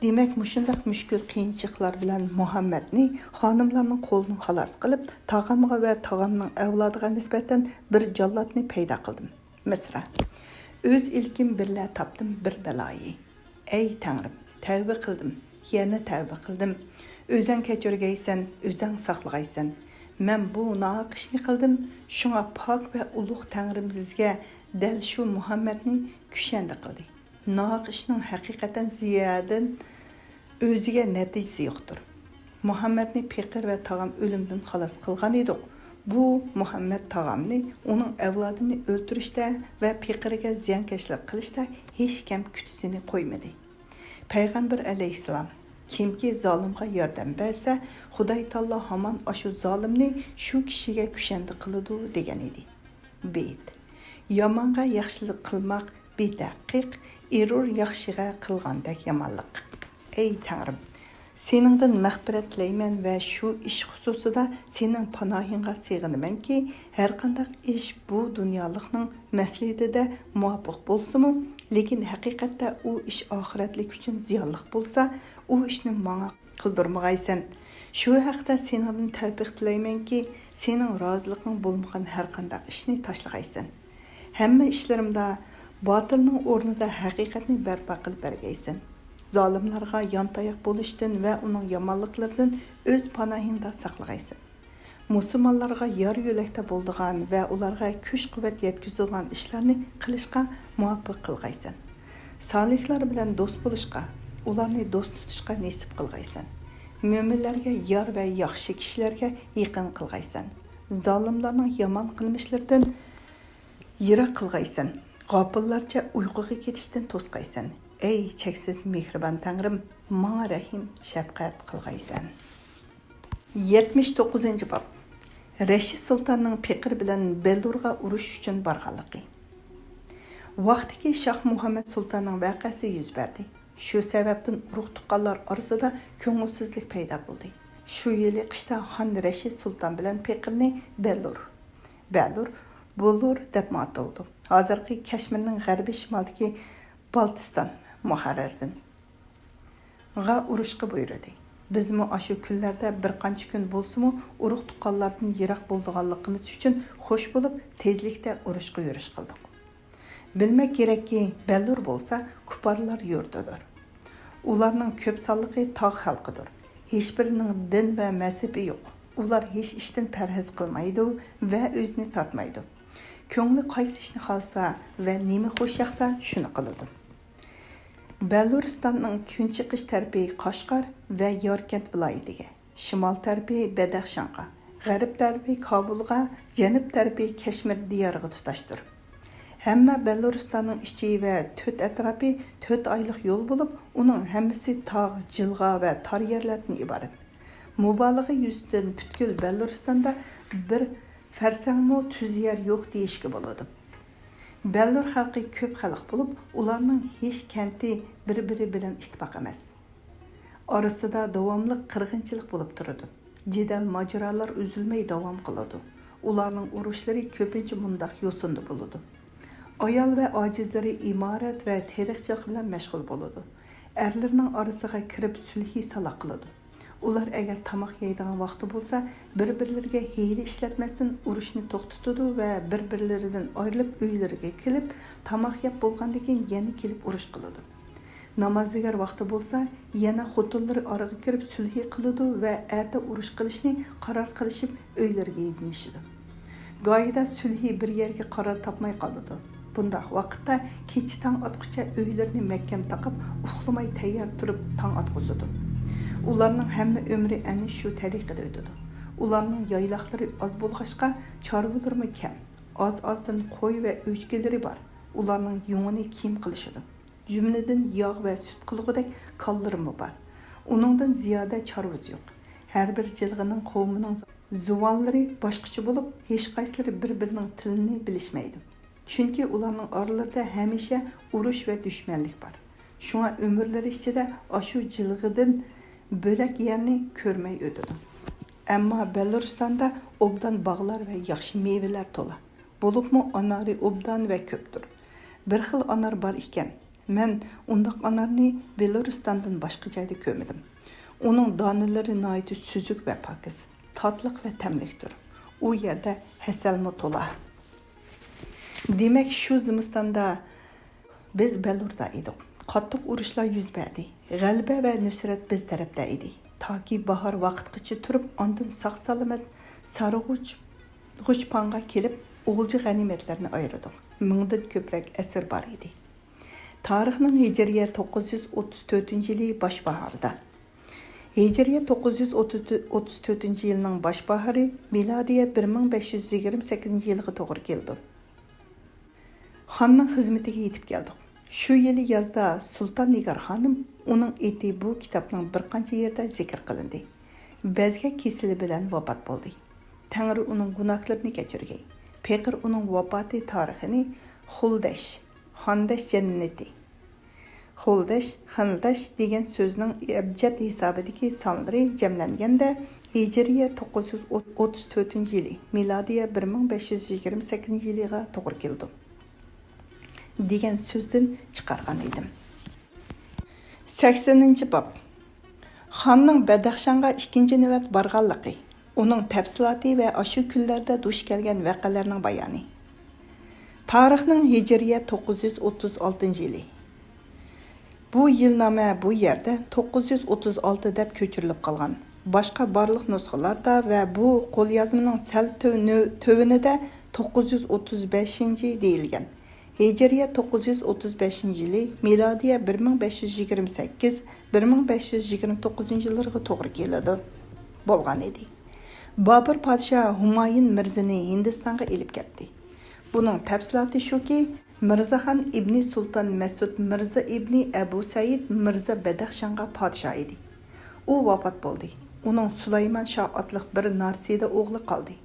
دېمەك، مۇشۇنداق مۈشكۈل قىيىنچىلىقلار بىلەن مۇھەممەدنى خانىملارنىڭ قولىدىن خالاس قىلىپ، تاغامغا ۋە تاغامنىڭ ئەۋلادىغا نىسبەتەن بىر جاللاتنى پەيدا قىلدىم. مىسرا. ئۆز ئىلكىم بىللە تاپتىم بىر بەلايى. ئەي تەڭرىم، تەۋبە قىلدىم، يەنە تەۋبە قىلدىم. ئۆزەڭ كەچۈرگەيسەن، ئۆزەڭ ساقلىغايسەن. مەن بۇ ناھەق ئىشنى قىلدىم، شۇڭا پاك ۋە ئۇلۇغ تەڭرىم بىزگە دەل شۇ مۇھەممەدنى كۈشەندە قىلدى. ناھەق ئىشنىڭ ھەقىقەتەن زىيادىدىن ئۆزىگە نەتىجىسى يوقتۇر. مۇھەممەدنى پېقىر ۋە تاغام ئۆلۈمدىن خالاس قىلغان ئىدۇق. بۇ مۇھەممەد تاغامنى ئۇنىڭ ئەۋلادىنى ئۆلتۈرۈشتە ۋە پېقىرگە زىيانكەشلىك قىلىشتا ھېچكەم كۈتۈسىنى قويمىدى. پەيغەمبەر ئەلەيھىسسالام، كىمكى زالىمغا ياردەم بەرسە، خۇداي تائالا ھامان ئاشۇ زالىمنى شۇ كىشىگە كۈشەندە قىلىدۇ، دېگەن ئىدى. بېيىت. يامانغا ياخشىلىق قىلماق بىتەھقىق، ئېرۇر ياخشىغا قىلغاندەك يامانلىق. ئەي تەڭرىم، سېنىڭدىن مەغپىرەت تىلەيمەن ۋە شۇ ئىش خۇسۇسىدا سېنىڭ پاناھىڭغا سېغىنىمەنكى، ھەرقانداق ئىش بۇ دۇنيالىقنىڭ مەسلىھىتىدە مۇۋاپىق بولسىمۇ، لېكىن ھەقىقەتتە ئۇ ئىش ئاخىرەتلىك ئۈچۈن زىيانلىق بولسا، ئۇ ئىشنى ماڭا قىلدۇرمىغايسەن. شۇ ھەقتە سېنىڭدىن تەۋپىق تىلەيمەنكى، سېنىڭ رازىلىقىڭ بولمىغان ھەرقانداق ئىشنى تاشلىغايسەن. ھەممە ئىشلىرىمدا باتىلنىڭ ئورنىدا ھەقىقەتنى بەرپا قىلىپ بەرگەيسەن. زالىملارغا يانتاياق بولۇشتىن ۋە ئۇنىڭ يامانلىقلىرىدىن ئۆز پاناھىڭدا ساقلىغايسەن. مۇسۇلمانلارغا يار يۆلەكتە بولىدىغان ۋە ئۇلارغا كۈچ-قۇۋۋەت يەتكۈزىدىغان ئىشلارنى قىلىشقا مۇۋەپپەق قىلغايسەن. سالىھلار بىلەن دوست بولۇشقا، ئۇلارنى دوست تۇتۇشقا نېسىپ قىلغايسەن. مۆمىنلەرگە يار ۋە ياخشى كىشىلەرگە يېقىن قىلغايسەن. زالىملارنىڭ يامان قىلمىشلىرىدىن يىراق قىلغايسەن. غاپىللارچە ئۇيقۇغا كېتىشتىن توسقايسەن. ئەي چەكسىز مېھرىبان تەڭرىم، ماڭا رەھىم، شەپقەت قىلغايسەن. يەتمىش توققۇزىنچى باب. رەشىد سۇلتاننىڭ پېقىر بىلەن بەلۇرغا ئۇرۇش ئۈچۈن بارغانلىقى. ۋاقتىكى شاھ مۇھەممەد سۇلتاننىڭ ۋەقەسى يۈز بەردى. شۇ سەۋەبتىن ئۇرۇق-تۇغقانلار ئارىسىدا كۆڭۈلسىزلىك پەيدا بولدى. شۇ يىلى قىشتا خان رەشىد سۇلتان بىلەن پېقىرنى بەلۇر، بەلۇر، بۇلۇر دەپمۇ ئاتىلىدۇ، ھازىرقى كەشمىرنىڭ غەربىي شىمالىدىكى بالتىستان، مۇھەررىردىن، غا ئۇرۇشقا بۇيرۇدى. بىزمۇ ئاشۇ كۈنلەردە بىر قانچە كۈن بولسىمۇ ئۇرۇق-تۇغقانلاردىن يىراق بولىدىغانلىقىمىز ئۈچۈن خوش بولۇپ، تېزلىكتە ئۇرۇشقا يۈرۈش قىلدۇق. بىلمەك كېرەككى، بەلۇر بولسا كۇپارلار يۇرتىدۇر. ئۇلارنىڭ كۆپ سانلىقى تاغ خەلقىدۇر. ھېچبىرىنىڭ دىن ۋە مەزھىپى يوق. ئۇلار ھېچ ئىشتىن پەرھىز قىلمايدۇ ۋە ئۆزىنى تارتمايدۇ. كۆڭلى قايسى ئىشنى خالىسا ۋە نېمە خوش ياقسا، شۇنى قىلىدۇ. بەلۇرىستاننىڭ كۈنچىقىش تەرىپى قاشقار ۋە ياركەنت ۋىلايىتىگە، شىمال تەرىپى بەدەخشانغا، غەرب تەرىپى كابۇلغا، جەنۇب تەرىپى كەشمىر دىيارىغا تۇتاشتۇر. ھەممە بەلۇرىستاننىڭ ئىچى ۋە تۆت ئەتراپى تۆت ئايلىق يول بولۇپ، ئۇنىڭ ھەممىسى تاغ، جىلغا ۋە تار يەرلەردىن ئىبارەت. مۇبالىغە يۈزىسىدىن پۈتكۈل بەلۇرىستاندا بىر فەرسەڭمۇ تۈز يەر يوق دېيىشكە بولىدۇ. بەلۇر خەلقى كۆپ خەلق بولۇپ، ئۇلارنىڭ ھېچ كەنتى بىر-بىرى بىلەن ئىتتىپاق ئەمەس. ئارىسىدا داۋاملىق قىرغىنچىلىق بولۇپ تۇرىدۇ. جېدەل ماجىرالار ئۈزۈلمەي داۋام قىلىدۇ. ئۇلارنىڭ ئۇرۇشلىرى كۆپىنچە مۇنداق يوسۇندا بولىدۇ. ئايال ۋە ئاجىزلىرى ئىمارەت ۋە تېرىقچىلىق بىلەن مەشغۇل بولىدۇ. ئەرلىرىنىڭ ئارىسىغا كىرىپ سۈلھى سالا قىلىدۇ. ئۇلار ئەگەر تاماق يەيدىغان ۋاقتى بولسا، بىر-بىرلىرىگە ھىيلە ئىشلەتمەستىن ئۇرۇشنى توختىتىدۇ ۋە بىر-بىرلىرىدىن ئايرىلىپ ئۆيلىرىگە كېلىپ، تاماق يەپ بولغاندىن كېيىن يەنە كېلىپ ئۇرۇش قىلىدۇ. نامازدىگەر ۋاقتى بولسا، يەنە خوتۇنلىرى ئارىغا كىرىپ سۈلھى قىلىدۇ ۋە ئەتە ئۇرۇش قىلىشنى قارار قىلىشىپ، ئۆيلىرىگە يېنىشىدۇ. گاھىدا سۈلھى بىر يەرگە قارار تاپماي قالىدۇ. بۇنداق ۋاقىتتا كېچە تاڭ ئاتقۇچە ئۆيلىرىنى مەھكەم تاقاپ، ئۇخلىماي تەييار تۇرۇپ تاڭ ئاتقۇزىدۇ. ئۇلارنىڭ ھەممە ئۆمرى ئەنە شۇ تەرىقىدە ئۆتىدۇ. ئۇلارنىڭ يايلاقلىرى ئاز بولغاچقا، چارۋىلىرىمۇ كەم. ئاز-ئازدىن قوي ۋە ئۆچكىلىرى بار. ئۇلارنىڭ يۇڭىنى كىيىم قىلىشىدۇ. جۈملىدىن ياغ ۋە سۈت قىلغۇدەك كانلىرىمۇ بار. ئۇنىڭدىن زىيادە چارۋىسى يوق. ھەر بىر جىلغىنىڭ قوۋمىنىڭ زۇۋانلىرى باشقىچە بولۇپ، ھېچقايسىلىرى بىر-بىرىنىڭ تىلىنى بىلىشمەيدۇ. چۈنكى ئۇلارنىڭ ئارىلىرىدا ھەمىشە ئۇرۇش ۋە دۈشمەنلىك بار. شۇڭا ئۆمۈرلىرى ئىچىدە ئاشۇ جىلغىدىن بۆلەك يەرنى كۆرمەي ئۆتىدۇ. ئەمما بەلۇرىستاندا ئوبدان باغلار ۋە ياخشى مېۋىلەر تولا. بولۇپمۇ ئانارى ئوبدان ۋە كۆپتۇر. بىر خىل ئانار بار ئىكەن، مەن ئۇنداق ئانارنى بېلۇرىستاندىن باشقا جايدا كۆرمىدىم. ئۇنىڭ دانىلىرى ناھايىتى سۈزۈك ۋە پاكىز، تاتلىق ۋە تەملىكتۇر. ئۇ يەردە ھەسەلمۇ تولا. دېمەك، شۇ زىمىستاندا بىز بەلۇردا ئىدۇق. قاتتىق ئۇرۇشلار يۈز بەردى. غەلىبە ۋە نۇسرەت بىز تەرەپتە ئىدى. تاكى باھار ۋاقىتقىچە تۇرۇپ، ئاندىن ساق-سالامەت سارغۇچ، غۇچپاڭغا كېلىپ، ئولجا غەنىيمەتلەرنى ئايرىدۇق. مىڭدىن كۆپرەك ئەسىر بار ئىدى. تارىخنىڭ ھىجرىيە توققۇز يۈز ئوتتۇز تۆتىنچى يىلى باش باھاردا. ھىجرىيە توققۇز يۈز ئوتتۇز تۆتىنچى يىلنىڭ باش باھارى، مىلادىيە بىر مىڭ بەش يۈز يىگىرمە سەككىزىنچى يىلغا توغرا كېلىدۇ. خاننىڭ خىزمىتىگە يېتىپ كەلدۇق. شۇ يىلى يازدا سۇلتان نىگار خانىم، ئۇنىڭ ئېتى بۇ كىتابنىڭ بىر قانچە يېرىدە زىكىر قىلىندى، بەزگەك كېسىلى بىلەن ۋاپات بولدى. تەڭرى ئۇنىڭ گۇناھلىرىنى كەچۈرگەي. پېقىر ئۇنىڭ ۋاپاتى تارىخىنى خۇلدەش، خاندەش جەننىتى، خۇلدەش، خىلدەش دېگەن سۆزنىڭ ئەبجەد ھېسابىدىكى سانلىرى جەملەنگەندە، ھىجرىيە توققۇز يۈز ئوتتۇز تۆتىنچى يىلى، مىلادىيە بىر مىڭ بەش يۈز يىگىرمە سەككىزىنچى يىلىغا توغرا كېلىدۇ، دېگەن سۆزدىن چىقارغان ئىدىم. سەكسىنىنچى باب. خاننىڭ بەدەخشانغا ئىككىنچى نۆۋەت بارغانلىقى، ئۇنىڭ تەپسىلاتى ۋە ئاشۇ كۈنلەردە دۇچ كەلگەن ۋەقەلەرنىڭ بايانى. تارىخنىڭ ھىجرىيە توققۇز يۈز ئوتتۇز ئالتىنچى يىلى. بۇ يىلنامە بۇ يەردە توققۇز يۈز ئوتتۇز ئالتە دەپ كۆچۈرۈلۈپ قالغان. باشقا بارلىق نۇسخىلاردا ۋە بۇ قوليازمىنىڭ سەل تۆ-، نۆ-، تۆۋىنىدە توققۇز يۈز ئوتتۇز بەشىنچى دېيىلگەن. ھىجرىيە توققۇز يۈز ئوتتۇز بەشىنچى يىلى، مىلادىيە بىر مىڭ بەش يۈز يىگىرمە سەككىز، بىر مىڭ بەش يۈز يىگىرمە توققۇزىنچى يىللىرىغا توغرا كېلىدۇ، بولغان ئىدى. بابۇر پادىشاھ ھۇمايۇن مىرزىنى ھىندىستانغا ئېلىپ كەتتى. بۇنىڭ تەپسىلاتى شۇكى، مىرزاخان ئىبنى سۇلتان مەسۇد مىرزا ئىبنى ئەبۇ سەئىد مىرزا بەدەخشانغا پادىشاھ ئىدى. ئۇ ۋاپات بولدى. ئۇنىڭ سۇلايمان شاھ ئاتلىق بىر نارسىدە ئوغلى قالدى.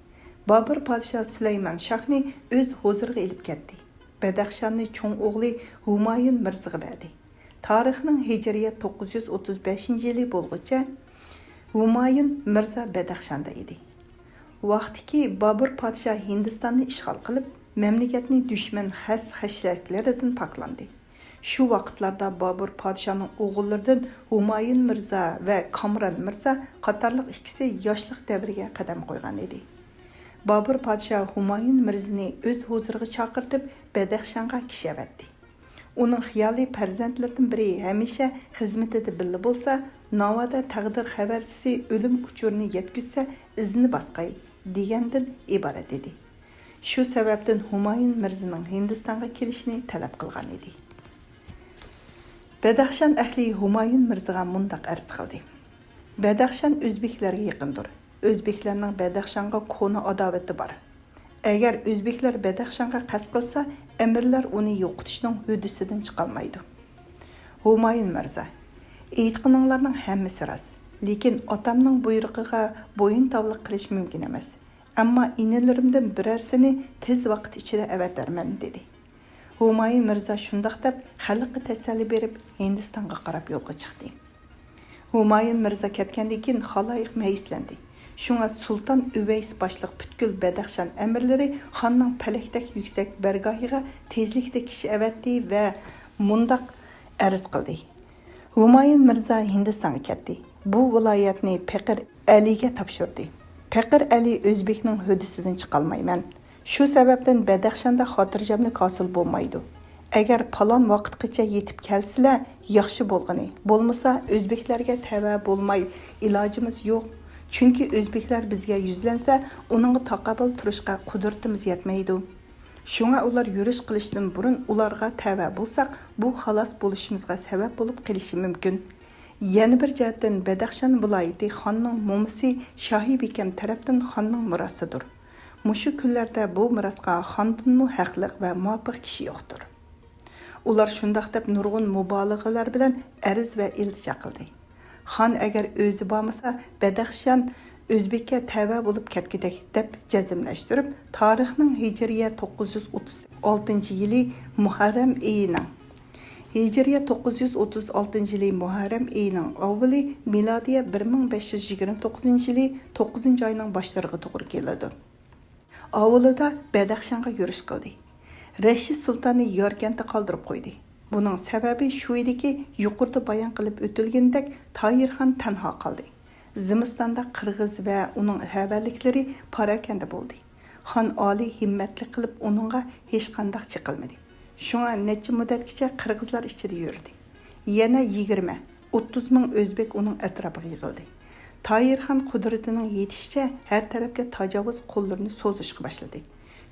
بابۇر پادىشاھ سۇلايمان شاھنى ئۆز ھۇزۇرىغا ئېلىپ كەتتى. بەدەخشاننى چوڭ ئوغلى ھۇمايۇن مىرزىغا بەردى. تارىخنىڭ ھىجرىيە توققۇز يۈز ئوتتۇز بەشىنچى يىلى بولغۇچە ھۇمايۇن مىرزا بەدەخشاندا ئىدى. ۋاقتىكى بابۇر پادىشاھ ھىندىستاننى ئىشغال قىلىپ، مەملىكەتنى دۈشمەن خەس-خەشلەكلىرىدىن پاكلاندى. شۇ ۋاقىتلاردا بابۇر پادىشاھنىڭ ئوغۇللىرىدىن ھۇمايۇن مىرزا ۋە كامران مىرزا قاتارلىق ئىككىسى ياشلىق دەۋرىگە قەدەم قويغان ئىدى. بابۇر پادىشاھ ھۇمايۇن مىرزىنى ئۆز ھۇزۇرىغا چاقىرتىپ، بەدەخشانغا كىشى ئەۋەتتى. ئۇنىڭ خىيالى پەرزەنتلىرىدىن بىرى ھەمىشە خىزمىتىدە بىللە بولسا، ناۋادا تەقدىر خەۋەرچىسى ئۆلۈم ئۇچۇرىنى يەتكۈزسە، ئىزىنى باسقاي، دېگەندىن ئىبارەت ئىدى. شۇ سەۋەبتىن ھۇمايۇن مىرزىنىڭ ھىندىستانغا كېلىشىنى تەلەپ قىلغان ئىدى. بەدەخشان ئەھلى ھۇمايۇن مىرزىغا مۇنداق ئەرز قىلدى: بەدەخشان ئۆزبېكلەرگە يېقىندۇر. ئۆزبېكلەرنىڭ بەدەخشانغا كونا ئاداۋىتى بار. ئەگەر ئۆزبېكلەر بەدەخشانغا قەست قىلسا، ئەمىرلەر ئۇنى يوقىتىشنىڭ ھۆددىسىدىن چىقالمايدۇ. ھۇمايۇن مىرزا، ئېيتقىنىڭلارنىڭ ھەممىسى راست، لېكىن ئاتامنىڭ بۇيرۇقىغا بويۇنتاۋلىق قىلىش مۇمكىن ئەمەس. ئەمما ئىنىلىرىمدىن بىرەرسىنى تېز ۋاقىت ئىچىدە ئەۋەتەرمەن، دېدى. ھۇمايۇن مىرزا شۇنداق دەپ، خەلققە تەسەللى بېرىپ، ھىندىستانغا قاراپ يولغا چىقتى. ھۇمايۇن مىرزا كەتكەندىن كېيىن، خالايىق مەيۈسلەندى. شۇڭا سۇلتان ئۇۋەيس باشلىق پۈتكۈل بەدەخشان ئەمىرلىرى خاننىڭ پەلەكتەك يۈكسەك بارگاھىغا تېزلىكتە كىشى ئەۋەتتى ۋە مۇنداق ئەرز قىلدى: ھۇمايۇن مىرزا ھىندىستانغا كەتتى. بۇ ۋىلايەتنى پېقىر ئەلىگە تاپشۇردى. پېقىر ئەلى ئۆزبېكنىڭ ھۆددىسىدىن چىقالمايمەن. شۇ سەۋەبتىن بەدەخشاندا خاتىرجەملىك ھاسىل بولمايدۇ. ئەگەر پالان ۋاقىتقىچە يېتىپ كەلسىلە، ياخشى بولغىنى، بولمىسا ئۆزبېكلەرگە تەۋە بولماي ئىلاجىمىز يوق. چۈنكى ئۆزبېكلەر بىزگە يۈزلەنسە، ئۇنىڭغا تاقابىل تۇرۇشقا قۇدرىتىمىز يەتمەيدۇ. شۇڭا ئۇلار يۈرۈش قىلىشتىن بۇرۇن ئۇلارغا تەۋە بولساق، بۇ خالاس بولۇشىمىزغا سەۋەب بولۇپ قېلىشى مۇمكىن. يەنە بىر جەھەتتىن، بەدەخشان ۋىلايىتى خاننىڭ مومىسى شاھى بېكەم تەرەپتىن خاننىڭ مىراسىدۇر. مۇشۇ كۈنلەردە بۇ مىراسقا خاندىنمۇ ھەقلىق ۋە مۇۋاپىق كىشى يوقتۇر. ئۇلار شۇنداق دەپ نۇرغۇن مۇبالىغىلەر بىلەن ئەرز ۋە ئىلتىجا قىلدى. خان ئەگەر ئۆزى بارمىسا، بەدەخشان ئۆزبېككە تەۋە بولۇپ كەتكۈدەك، دەپ جەزملەشتۈرۈپ، تارىخنىڭ ھىجرىيە توققۇز يۈز ئوتتۇز ئالتىنچى يىلى مۇھەررەم ئېيىنىڭ، ھىجرىيە توققۇز يۈز ئوتتۇز ئالتىنچى يىلى مۇھەررەم ئېيىنىڭ ئاۋۋىلى، مىلادىيە بىر مىڭ بەش يۈز يىگىرمە توققۇزىنچى يىلى توققۇزىنچى ئاينىڭ باشلىرىغا توغرا كېلىدۇ. ئاۋۋىلىدا بەدەخشانغا يۈرۈش قىلدى. رەشىد سۇلتاننى ياركەنتتە قالدۇرۇپ قويدى. بۇنىڭ سەۋەبى شۇ ئىدىكى، يۇقىرىدا بايان قىلىپ ئۆتۈلگىنىدەك، تاھىر خان تەنھا قالدى. زىمىستاندا قىرغىز ۋە ئۇنىڭ ھەۋەلىكلىرى پاراكەندە بولدى. خان ئالىي ھىممەتلىك قىلىپ ئۇنىڭغا ھېچقانداق چېقىلمىدى. شۇڭا نەچچە مۇددەتكىچە قىرغىزلار ئىچىدە يۈردى. يەنە يىگىرمە، ئوتتۇز مىڭ ئۆزبېك ئۇنىڭ ئەتراپىغا يىغىلدى. تاھىر خان قۇدرىتىنىڭ يېتىشىچە ھەر تەرەپكە تاجاۋۇز قوللىرىنى سوزۇشقا باشلىدى.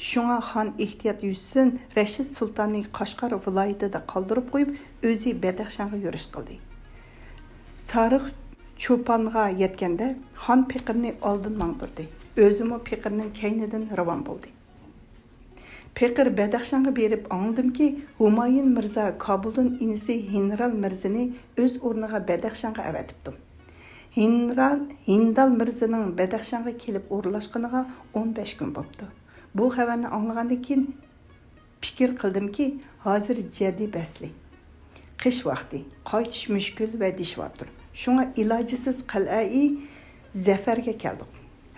شۇڭا خان ئېھتىيات يۈزىسىدىن رەشىد سۇلتاننى قاشقار ۋىلايىتىدە قالدۇرۇپ قويۇپ، ئۆزى بەدەخشانغا يۈرۈش قىلدى. سارىخ چوپانغا يەتكەندە، خان پېقىرنى ئالدىن ماڭدۇردى. ئۆزىمۇ پېقىرنىڭ كەينىدىن راۋان بولدى. پېقىر بەدەخشانغا بېرىپ ئاڭلىدىمكى، ھۇمايۇن مىرزا كابۇلدىن ئىنىسى ھىنرال مىرزىنى ئۆز ئورنىغا بەدەخشانغا ئەۋەتىپتۇ. ھىنرال، ھىندال مىرزىنىڭ بەدەخشانغا كېلىپ ئورۇنلاشقىنىغا ئون بەش كۈن بوپتۇ. بۇ خەۋەرنى ئاڭلىغاندىن كېيىن، پىكىر قىلدىمكى، ھازىر جەددىي پەسلى. قىش ۋاقتى، قايتىش مۈشكۈل ۋە دىشۋارتۇر. شۇڭا ئىلاجىسىز قەلئەئى زەفەرگە كەلدۇق.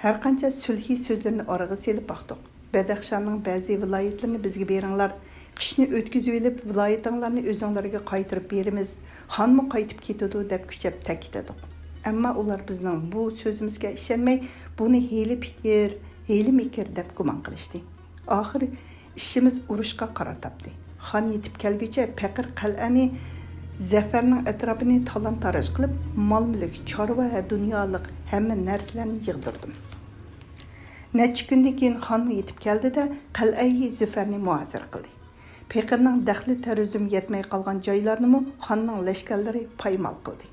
ھەرقانچە سۈلھى سۆزلىرىنى ئارىغا سېلىپ باقتۇق. بەدەخشاننىڭ بەزى ۋىلايەتلىرىنى بىزگە بېرىڭلار، قىشنى ئۆتكۈزۈۋېلىپ، ۋىلايىتىڭلارنى ئۆزۈڭلارگە قايتۇرۇپ بېرىمىز، خانمۇ قايتىپ كېتىدۇ، دەپ كۈچەپ تەكىتلىدۇق. ئەمما ئۇلار بىزنىڭ بۇ سۆزىمىزگە ئىشەنمەي، بۇنى ھىيلە پىكىر، ھىيلە مىكىر دەپ گۇمان قىلىشتى. ئاخىرى ئىشىمىز ئۇرۇشقا قارار تاپتى. خان يېتىپ كەلگۈچە پېقىر قەلئەنى، زەفەرنىڭ ئەتراپىنى تالان-تاراج قىلىپ، مال-مۈلۈك، چارۋا ۋە دۇنيالىق ھەممە نەرسىلەرنى يىغدۇردۇم. نەچچە كۈندىن كېيىن خانمۇ يېتىپ كەلدى-دە، قەلئەئى زۈفەرنى مۇھاسىرە قىلدى. پېقىرنىڭ دەخلى-تەرۇزۇم يەتمەي قالغان جايلارنىمۇ خاننىڭ لەشكەرلىرى پايمال قىلدى.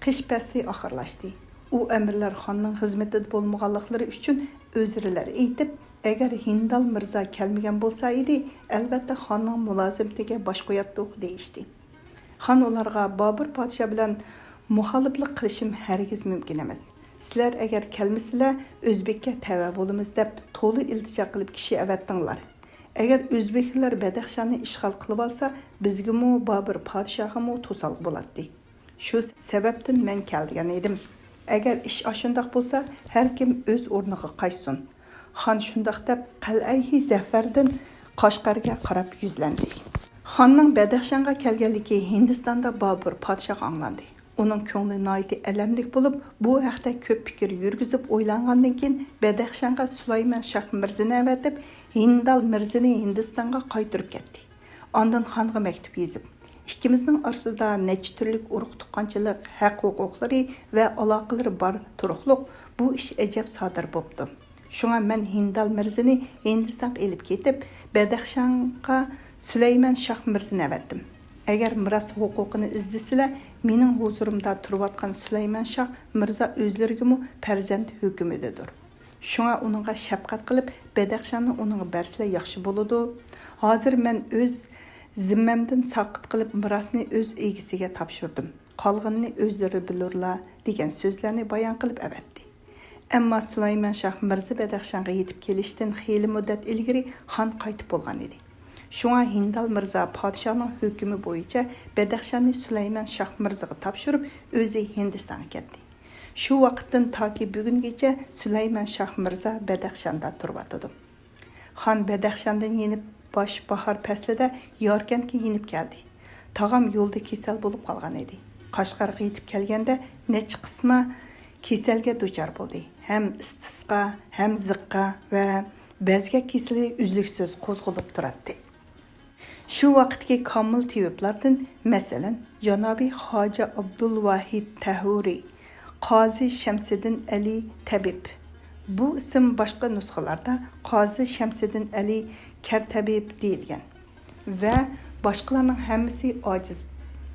قىش پەسلى ئاخىرلاشتى. ئۇ ئەمىرلەر خاننىڭ خىزمىتىدە بولمىغانلىقلىرى ئۈچۈن ئۆزرىلەر ئېيتىپ، ئەگەر ھىندال مىرزا كەلمىگەن بولسا ئىدى، ئەلۋەتتە خاننىڭ مۇلازىمىتىگە باش قوياتتۇق، دېيىشتى. خان ئۇلارغا، بابۇر پادىشاھ بىلەن مۇخالىپلىق قىلىشىم ھەرگىز مۇمكىن ئەمەس. سىلەر ئەگەر كەلمىسىلە، ئۆزبېككە تەۋە بولىمىز دەپ تولا ئىلتىجا قىلىپ كىشى ئەۋەتتىڭلار. ئەگەر ئۆزبېكلەر بەدەخشاننى ئىشغال قىلىۋالسا، بىزگىمۇ، بابۇر پادىشاھقىمۇ توسالغۇ بولاتتى. شۇ سەۋەبتىن مەن كەلگەن ئىدىم. ئەگەر ئىش ئاشۇنداق بولسا، ھەر كىم ئۆز ئورنىغا قايتسۇن. خان شۇنداق دەپ، قەلئەيھى زەفەردىن قەشقەرگە قاراپ يۈزلەندى. خاننىڭ بەدەخشانغا كەلگەنلىكى ھىندىستاندا بابۇر پادىشاھقا ئاڭلاندى. ئۇنىڭ كۆڭلى ناھايىتى ئەلەملىك بولۇپ، بۇ ھەقتە كۆپ پىكىر يۈرگۈزۈپ ئويلانغاندىن كېيىن، بەدەخشانغا سۇلايمان شاھ مىرزىنى ئەۋەتىپ، ھىندال مىرزىنى ھىندىستانغا قايتۇرۇپ كەتتى. ئاندىن خانغا مەكتۇپ يېزىپ، ئىككىمىزنىڭ ئارىسىدا نەچچە تۈرلۈك ئۇرۇق-تۇغقانچىلىق، ھەق-ھوقۇقلىرى ۋە ئالاقىلىرى بار تۇرۇقلۇق، بۇ ئىش ئەجەب سادىر بوپتۇ. شۇڭا مەن ھىندال مىرزىنى ھىندىستانغا ئېلىپ كېتىپ، بەدەخشانغا سۇلەيمان شاھ مىرزىنى ئەۋەتتىم. ئەگەر مىراس ھوقۇقىنى ئىزدىسىلە، مېنىڭ ھۇزۇرۇمدا تۇرۇۋاتقان سۇلەيمان شاھ مىرزا ئۆزلىرىگىمۇ پەرزەنت ھۆكۈمىدىدۇر. شۇڭا ئۇنىڭغا شەپقەت قىلىپ، بەدەخشاننى ئۇنىڭغا بەرسىلە ياخشى بولىدۇ. ھازىر مەن ئۆز زىممەمدىن ساقىت قىلىپ، مىراسنى ئۆز ئىگىسىگە تاپشۇردۇم. قالغىنىنى ئۆزلىرى بىلۇرلا، دېگەن سۆزلەرنى بايان قىلىپ ئەۋەتتى. ئەمما سۇلايمان شاھ مىرزا بەدەخشانغا يېتىپ كېلىشتىن خېلى مۇددەت ئىلگىرى خان قايتىپ بولغان ئىدى. شۇڭا ھىندال مىرزا پادىشاھنىڭ ھۆكمى بويىچە بەدەخشاننى سۇلايمان شاھ مىرزىغا تاپشۇرۇپ، ئۆزى ھىندىستانغا كەتتى. شۇ ۋاقىتتىن تاكى بۈگۈنگىچە سۇلايمان شاھ مىرزا بەدەخشاندا تۇرۇۋاتىدۇ. خان بەدەخشاندىن يېنىپ، باش باھار پەسلىدە ياركەنتكە يېنىپ كەلدى. تاغام يولدا كېسەل بولۇپ قالغان ئىدى. قەشقەرگە يېتىپ كەلگەندە نەچچە قىسما كېسەلگە دۇچار بولدى. ھەم ئىستىسقا، ھەم زىققا ۋە بەزگەك كېسىلى ئۈزلۈكسىز قوزغىلىپ تۇراتتى. شۇ ۋاقىتتىكى كامىل تېۋىپلاردىن، مەسىلەن، جانابى خاجە ئابدۇلۋاھىد تەھۇرى، قازى شەمسىدىن ئەلى تەبىب، بۇ ئىسىم باشقا نۇسخىلاردا قازى شەمسىدىن ئەلى كەرتەبىب دېيىلگەن، ۋە باشقىلارنىڭ ھەممىسى ئاجىز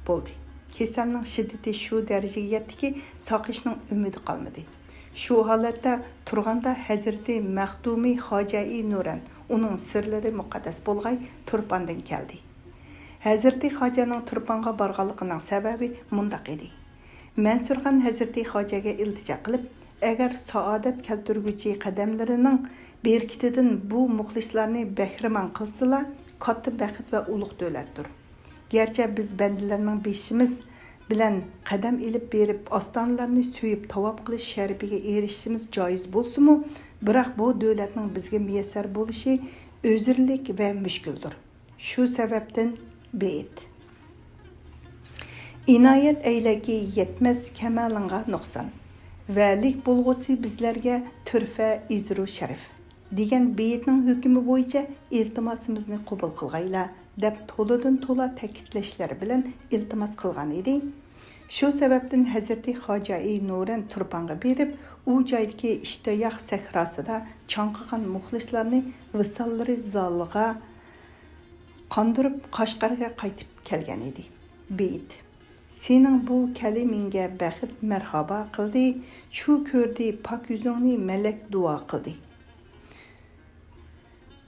بولدى. كېسەلنىڭ شىددىتى شۇ دەرىجىگە يەتتىكى، ساقىيىشنىڭ ئۈمىدى قالمىدى. شۇ ھالەتتە تۇرغاندا ھەزرىتى مەخدۇمى خاجەئى نۇرەن، ئۇنىڭ سىرلىرى مۇقەددەس بولغاي، تۇرپاندىن كەلدى. ھەزرىتى خاجەنىڭ تۇرپانغا بارغانلىقىنىڭ سەۋەبى مۇنداق ئىدى. مەنسۇرخان ھەزرىتى خاجەگە ئىلتىجا قىلىپ، ئەگەر سائادەت كەلتۈرگۈچى قەدەملىرىنىڭ بېرىكىتىدىن بۇ مۇخلىسلارنى بەھرىمەن قىلسىلا، كاتتا بەخت ۋە ئۇلۇغ دۆلەتتۇر. گەرچە بىز بەندىلەرنىڭ بېشىمىز بىلەن قەدەم ئېلىپ بېرىپ، ئاستانىلارنى سۆيۈپ تاۋاپ قىلىش شەرىپىگە ئېرىشىشىمىز جايىز بولسىمۇ، بىراق بۇ دۆلەتنىڭ بىزگە مۇيەسسەر بولۇشى ئۆزرىلىك ۋە مۈشكۈلدۇر. شۇ سەۋەبتىن بېيىت. ئىنايەت ئەيلەكى يەتمەس كامالىڭغا نۇقسان، ۋەلىك بولغۇسى بىزلەرگە تۆھپە ئىزرۇ شەرىپ، دېگەن بېيىتنىڭ ھۆكمى بويىچە ئىلتىماسىمىزنى قوبۇل قىلغايلا، دەپ تولىدىن تولا تەكىتلەشلەر بىلەن ئىلتىماس قىلغان ئىدى. شۇ سەۋەبتىن ھەزرىتى خاجەئى نۇرەن تۇرپانغا بېرىپ، ئۇ جايدىكى ئىشتىياق سەھراسىدا چاڭقىغان مۇخلىسلارنى ۋىساللىرى زالىغا قاندۇرۇپ، قەشقەرگە قايتىپ كەلگەن ئىدى. بېيىت. سېنىڭ بۇ كەلىمىڭگە بەخت مەرھابا قىلدى، چۈ كۆردى پاك يۈزۈڭنى مەلەك دۇئا قىلدى.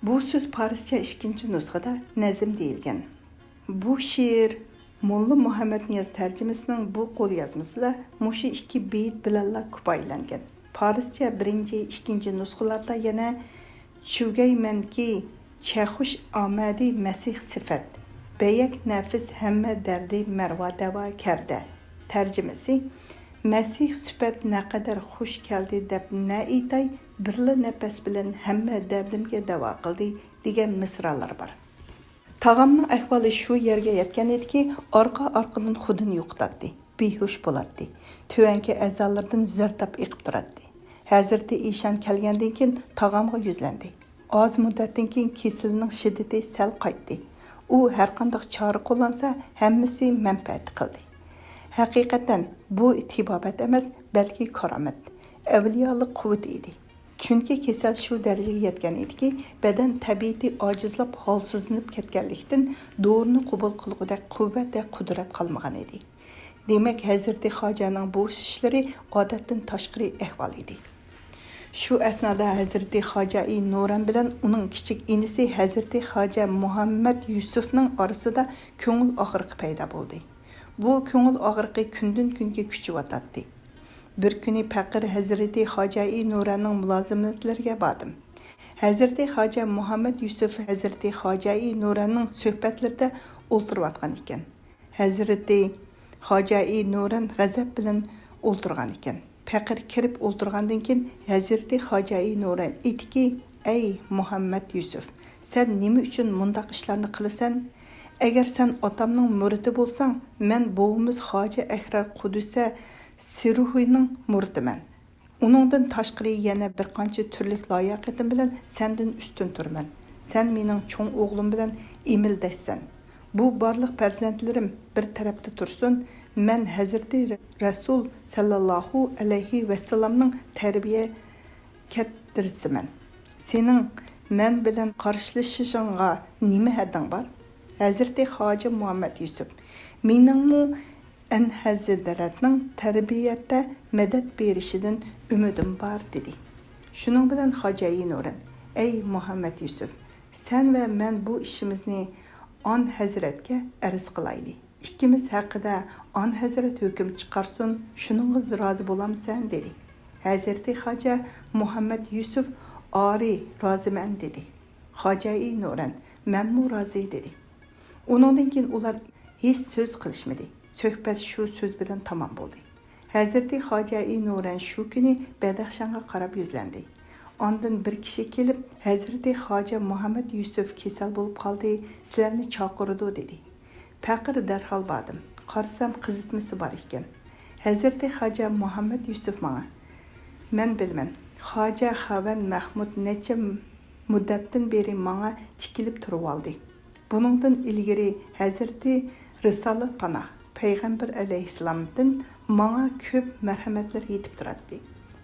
بۇ سۆز پارسچە ئىككىنچى نۇسخىدا نەزم دېيىلگەن. بۇ شېئىر موللا مۇھەممەدنىياز تەرجىمىسىنىڭ بۇ قوليازمىسىدا مۇشۇ ئىككى بېيىت بىلەنلا كۇپايىلەنگەن. پارسچە بىرىنچى، ئىككىنچى نۇسخىلاردا يەنە چۈگەيمەنكى چەخۇش ئامەدى مەسىھ سىفەت، بەيەك نەفىس ھەممە دەردى مەرۋا دەۋا كەردە. تەرجىمىسى، مەسىھ سۈپەت نەقەدەر خۇش كەلدى دەپ نە ئېيتاي، بىرلا نەپەس بىلەن ھەممە دەردىمگە دەۋا قىلدى، دېگەن مىسرالار بار. تاغامنىڭ ئەھۋالى شۇ يەرگە يەتكەن ئىدىكى، ئارقا-ئارقىدىن خۇدىنى يوقىتاتتى، بىھوش بولاتتى، تۆۋەنكى ئەزالىرىدىن زەرداب ئېقىپ تۇراتتى. ھەزرىتى ئىشان كەلگەندىن كېيىن تاغامغا يۈزلەندى. ئاز مۇددەتتىن كېيىن كېسىلىنىڭ شىددىتى سەل قايتتى. ئۇ ھەرقانداق چارە قوللانسا، ھەممىسى مەنپەئەت قىلدى. ھەقىقەتەن، بۇ تېبابەت ئەمەس، بەلكى كارامەت، ئەۋلىيالىق قۇۋۋىتى ئىدى. چۈنكى كېسەل شۇ دەرىجىگە يەتكەن ئىدىكى، بەدەن تەبىئىتى ئاجىزلاپ، ھالسىزلىنىپ كەتكەنلىكتىن، دورىنى قوبۇل قىلغۇدەك قۇۋۋەت ۋە قۇدرەت قالمىغان ئىدى. دېمەك، ھەزرىتى خاجەنىڭ بۇ ئىشلىرى ئادەتتىن تاشقىرى ئەھۋال ئىدى. شۇ ئەسنادا ھەزرىتى خاجە ئى نۇرەن بىلەن ئۇنىڭ كىچىك ئىنىسى ھەزرىتى خاجە مۇھەممەد يۈسۈفنىڭ ئارىسىدا كۆڭۈل ئاغرىقى پەيدا بولدى. بۇ كۆڭۈل ئاغرىقى كۈندىن-كۈنگە كۈچىيىۋاتاتتى. بىر كۈنى پەقىر ھەزرىتى خاجە ئى نۇرەننىڭ مۇلازىمەتلىرىگە باردىم. ھەزرىتى خاجە مۇھەممەد يۈسۈف ھەزرىتى خاجە ئى نۇرەننىڭ سۆھبەتلىرىدە ئولتۇرۇۋاتقان ئىكەن. ھەزرىتى خاجە ئى نۇرەن غەزەپ بىلەن ئولتۇرغان ئىكەن. پەقىر كىرىپ ئولتۇرغاندىن كېيىن، ھەزرىتى خاجە ئى نۇرەن ئېيتتىكى، ئەي مۇھەممەد يۈسۈف، سەن نېمە ئۈچۈن مۇنداق ئىشلارنى قىلىسەن؟ ئەگەر سەن ئاتامنىڭ مۇرىتى بولساڭ، مەن بوۋىمىز خاجە ئەھرار قۇدسە سىرۇھىنىڭ مۇرىتىمەن. ئۇنىڭدىن تاشقىرى يەنە بىر قانچە تۈرلۈك لاياقىتىم بىلەن سەندىن ئۈستۈن تۇرىمەن. سەن مېنىڭ چوڭ ئوغلۇم بىلەن ئېمىلدەشسەن. بۇ بارلىق پەرزەنتلىرىم بىر تەرەپتە تۇرسۇن، مەن ھەزرىتى رەسۇل سەللەللاھۇ ئەلەيھى ۋەسەللەمنىڭ تەربىيە كەتتۈرسىمەن. سېنىڭ مەن بىلەن قارشىلىشىشىڭغا نېمە ھەددىڭ بار؟ ھەزرىتى خاجە مۇھەممەد يۈسۈپ، مېنىڭمۇ ئەنھەزرەتنىڭ تەربىيەتتە مەدەت بېرىشىدىن ئۈمىدىم بار، دېدى. شۇنىڭ بىلەن خاجە ئى نۇرەن، ئەي مۇھەممەد يۈسۈپ، سەن ۋە مەن بۇ ئىشىمىزنى ئان ھەزرەتكە ئەرز قىلايلى. ئىككىمىز ھەققىدە ئان ھەزرەت ھۆكۈم چىقارسۇن، شۇنىڭغا رازى بولامسەن؟ دېدى. ھەزرىتى خاجە مۇھەممەد يۈسۈپ، ئارى، رازىمەن، دېدى. خاجە ئى نۇرەن، مەنمۇ رازى، دېدى. ئۇنىڭدىن كېيىن ئۇلار ھېچ سۆز قىلىشمىدى. سۆھبەت شۇ سۆز بىلەن تامام بولدى. ھەزرىتى خاجە ئى نۇرەن شۇ كۈنى بەدەخشانغا قاراپ يۈزلەندى. ئاندىن بىر كىشى كېلىپ، ھەزرىتى خاجە مۇھەممەد يۈسۈپ كېسەل بولۇپ قالدى، سىلەرنى چاقىرىدۇ، دېدى. پەقىر دەرھال باردىم. قارىسام، قىزىتمىسى بار ئىكەن. ھەزرىتى خاجە مۇھەممەد يۈسۈپ ماڭا، مەن بىلىمەن، خاجە خاۋەن مەخمۇت نەچچە مۇددەتتىن بېرى ماڭا تىكىلىپ تۇرۇۋالدى. بۇنىڭدىن ئىلگىرى ھەزرىتى رىسالەت پاناھ پەيغەمبەر ئەلەيھىسسالامدىن ماڭا كۆپ مەرھەمەتلەر يېتىپ تۇراتتى.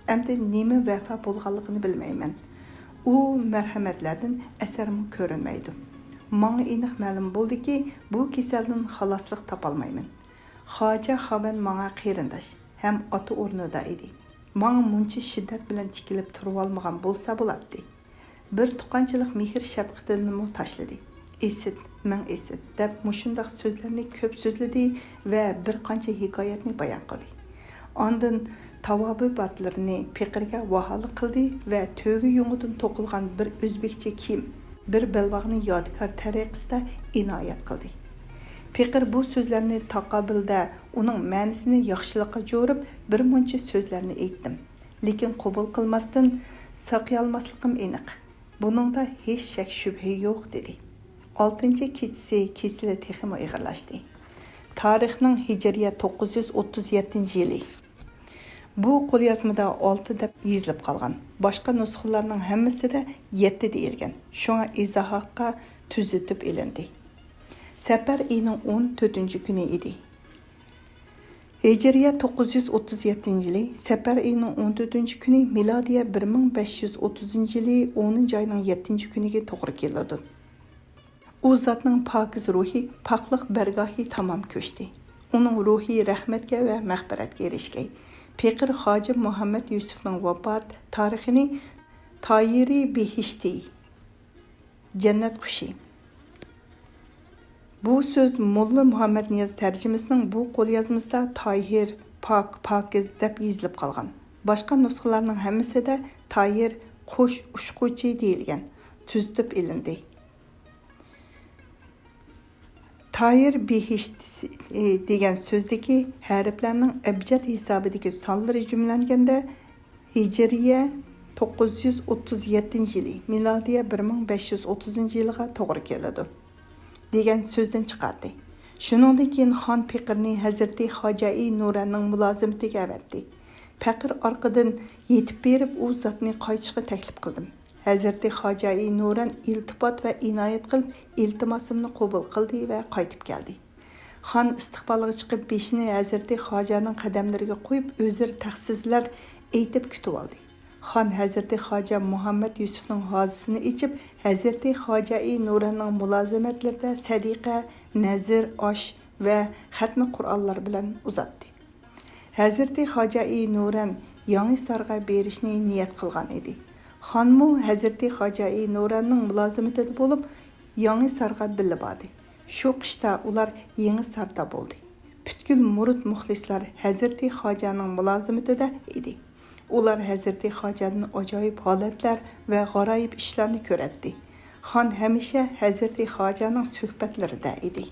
ئەمدى نېمە ۋەپا بولغانلىقىنى بىلمەيمەن. ئۇ مەرھەمەتلەردىن ئەسەرمۇ كۆرۈنمەيدۇ. ماڭا ئېنىق مەلۇم بولدىكى، بۇ كېسەلدىن خالاسلىق تاپالمايمەن. خاجە خاۋەن ماڭا قېرىنداش ھەم ئاتا ئورنىدا ئىدى. ماڭا مۇنچە شىددەت بىلەن تىكىلىپ تۇرۇۋالمىغان بولسا بولاتتى. بىر تۇغقانچىلىق مېھىر-شەپقىتىنىمۇ تاشلىدى. ئىسىت، مىڭ ئىسىت، دەپ مۇشۇنداق سۆزلەرنى كۆپ سۆزلىدى ۋە بىر قانچە ھېكايەتنى بايان قىلدى. ئاندىن تاۋابىئاتلىرىنى پېقىرگە ۋاھالە قىلدى ۋە تۆگە يۇڭىدىن توقۇلغان بىر ئۆزبېكچە كىيىم، بىر بەلباغنى يادىكار تەرىقىسىدە ئىنايەت قىلدى. پېقىر بۇ سۆزلەرنى تاقابىلدە ئۇنىڭ مەنىسىنى ياخشىلىققا جورۇپ، بىر مۇنچە سۆزلەرنى ئېيتتىم. لېكىن قوبۇل قىلماستىن ساقىيالماسلىقىم ئېنىق. بۇنىڭدا ھېچ شەك-شۈبھە يوق، دېدى. ئالتىنچى كېچىسى كېسىلى تېخىمۇ ئېغىرلاشتى. تارىخنىڭ ھىجرىيە توققۇز يۈز ئوتتۇز يەتتىنچى يىلى. بۇ قوليازمىدا ئالتە دەپ يېزىلىپ قالغان. باشقا نۇسخىلارنىڭ ھەممىسىدە يەتتە دېيىلگەن. شۇڭا ئىزاھاتقا تۈزىتىپ ئېلىندى. سەپەر ئېيىنىڭ ئون تۆتىنچى كۈنى ئىدى. ھىجرىيە توققۇز يۈز ئوتتۇز يەتتىنچى يىلى سەپەر ئېيىنىڭ ئون تۆتىنچى كۈنى، مىلادىيە بىر مىڭ بەش يۈز ئوتتۇزىنچى يىلى ئونىنچى ئاينىڭ يەتتىنچى كۈنىگە توغرا كېلىدۇ. ئۇ زاتنىڭ پاكىز روھى، پاكلىق بەرگاھى تامام كۆچتى. ئۇنىڭ روھى رەھمەتكە ۋە مەغپىرەتكە ئېرىشكەي. پېقىر خاجە مۇھەممەد يۈسۈفنىڭ ۋاپات تارىخىنى تايىرى بېھىشتى، جەننەت قۇشى. بۇ سۆز موللا مۇھەممەدنىياز تەرجىمىسىنىڭ بۇ قوليازمىسىدا تاھىر، پاك، پاكىز دەپ يېزىلىپ قالغان. باشقا نۇسخىلارنىڭ ھەممىسىدە تايىر، قۇش ئۇچقۇچى دېيىلگەن، تۈزىتىپ ئېلىندى. تايىر بېھىشتى دېگەن سۆزدىكى ھەرپلەرنىڭ ئەبجەد ھېسابىدىكى سانلىرى جۈملەنگەندە، ھىجرىيە توققۇز يۈز ئوتتۇز يەتتىنچى يىلى، مىلادىيە بىر مىڭ بەش يۈز ئوتتۇزىنچى يىلىغا توغرا كېلىدۇ، دېگەن سۆزدىن چىقاردى. شۇنىڭدىن كېيىن خان پېقىرنى ھەزرىتى خاجە ئى نۇرەننىڭ مۇلازىمىتىگە ئەۋەتتى. پېقىر ئارقىدىن يېتىپ بېرىپ، ئۇ زاتنى قايتىشقا تەكلىپ قىلدىم. ھەزرىتى خاجە ئى نۇرەن ئىلتىپات ۋە ئىنايەت قىلىپ، ئىلتىماسىمنى قوبۇل قىلدى ۋە قايتىپ كەلدى. خان ئىستىقبالغا چىقىپ، بېشىنى ھەزرىتى خاجەنىڭ قەدەملىرىگە قويۇپ، ئۆزرە تەخسىسلەر ئېيتىپ كۈتۈۋالدى. خان ھەزرىتى خاجە مۇھەممەد يۈسۈفنىڭ ھازىسىنى ئېچىپ، ھەزرىتى خاجە ئى نۇرەننىڭ مۇلازىمەتلىرىدە سەدىقە، نەزىر، ئاش ۋە خەتمە قۇرئانلار بىلەن ئۇزاتتى. ھەزرىتى خاجە ئى نۇرەن يېڭىسارغا بېرىشنى نىيەت قىلغان ئىدى. خانمۇ ھەزرىتى خاجە-ئى نۇرەننىڭ مۇلازىمىتىدە بولۇپ، يېڭىسارغا بىللە باردى. شۇ قىشتا ئۇلار يېڭىساردا بولدى. پۈتكۈل مۇرىت مۇخلىسلار ھەزرىتى خاجەنىڭ مۇلازىمىتىدە ئىدى. ئۇلار ھەزرىتى خاجەدىن ئاجايىپ ھالەتلەر ۋە غارايىپ ئىشلارنى كۆرەتتى. خان ھەمىشە ھەزرىتى خاجەنىڭ سۆھبەتلىرىدە ئىدى.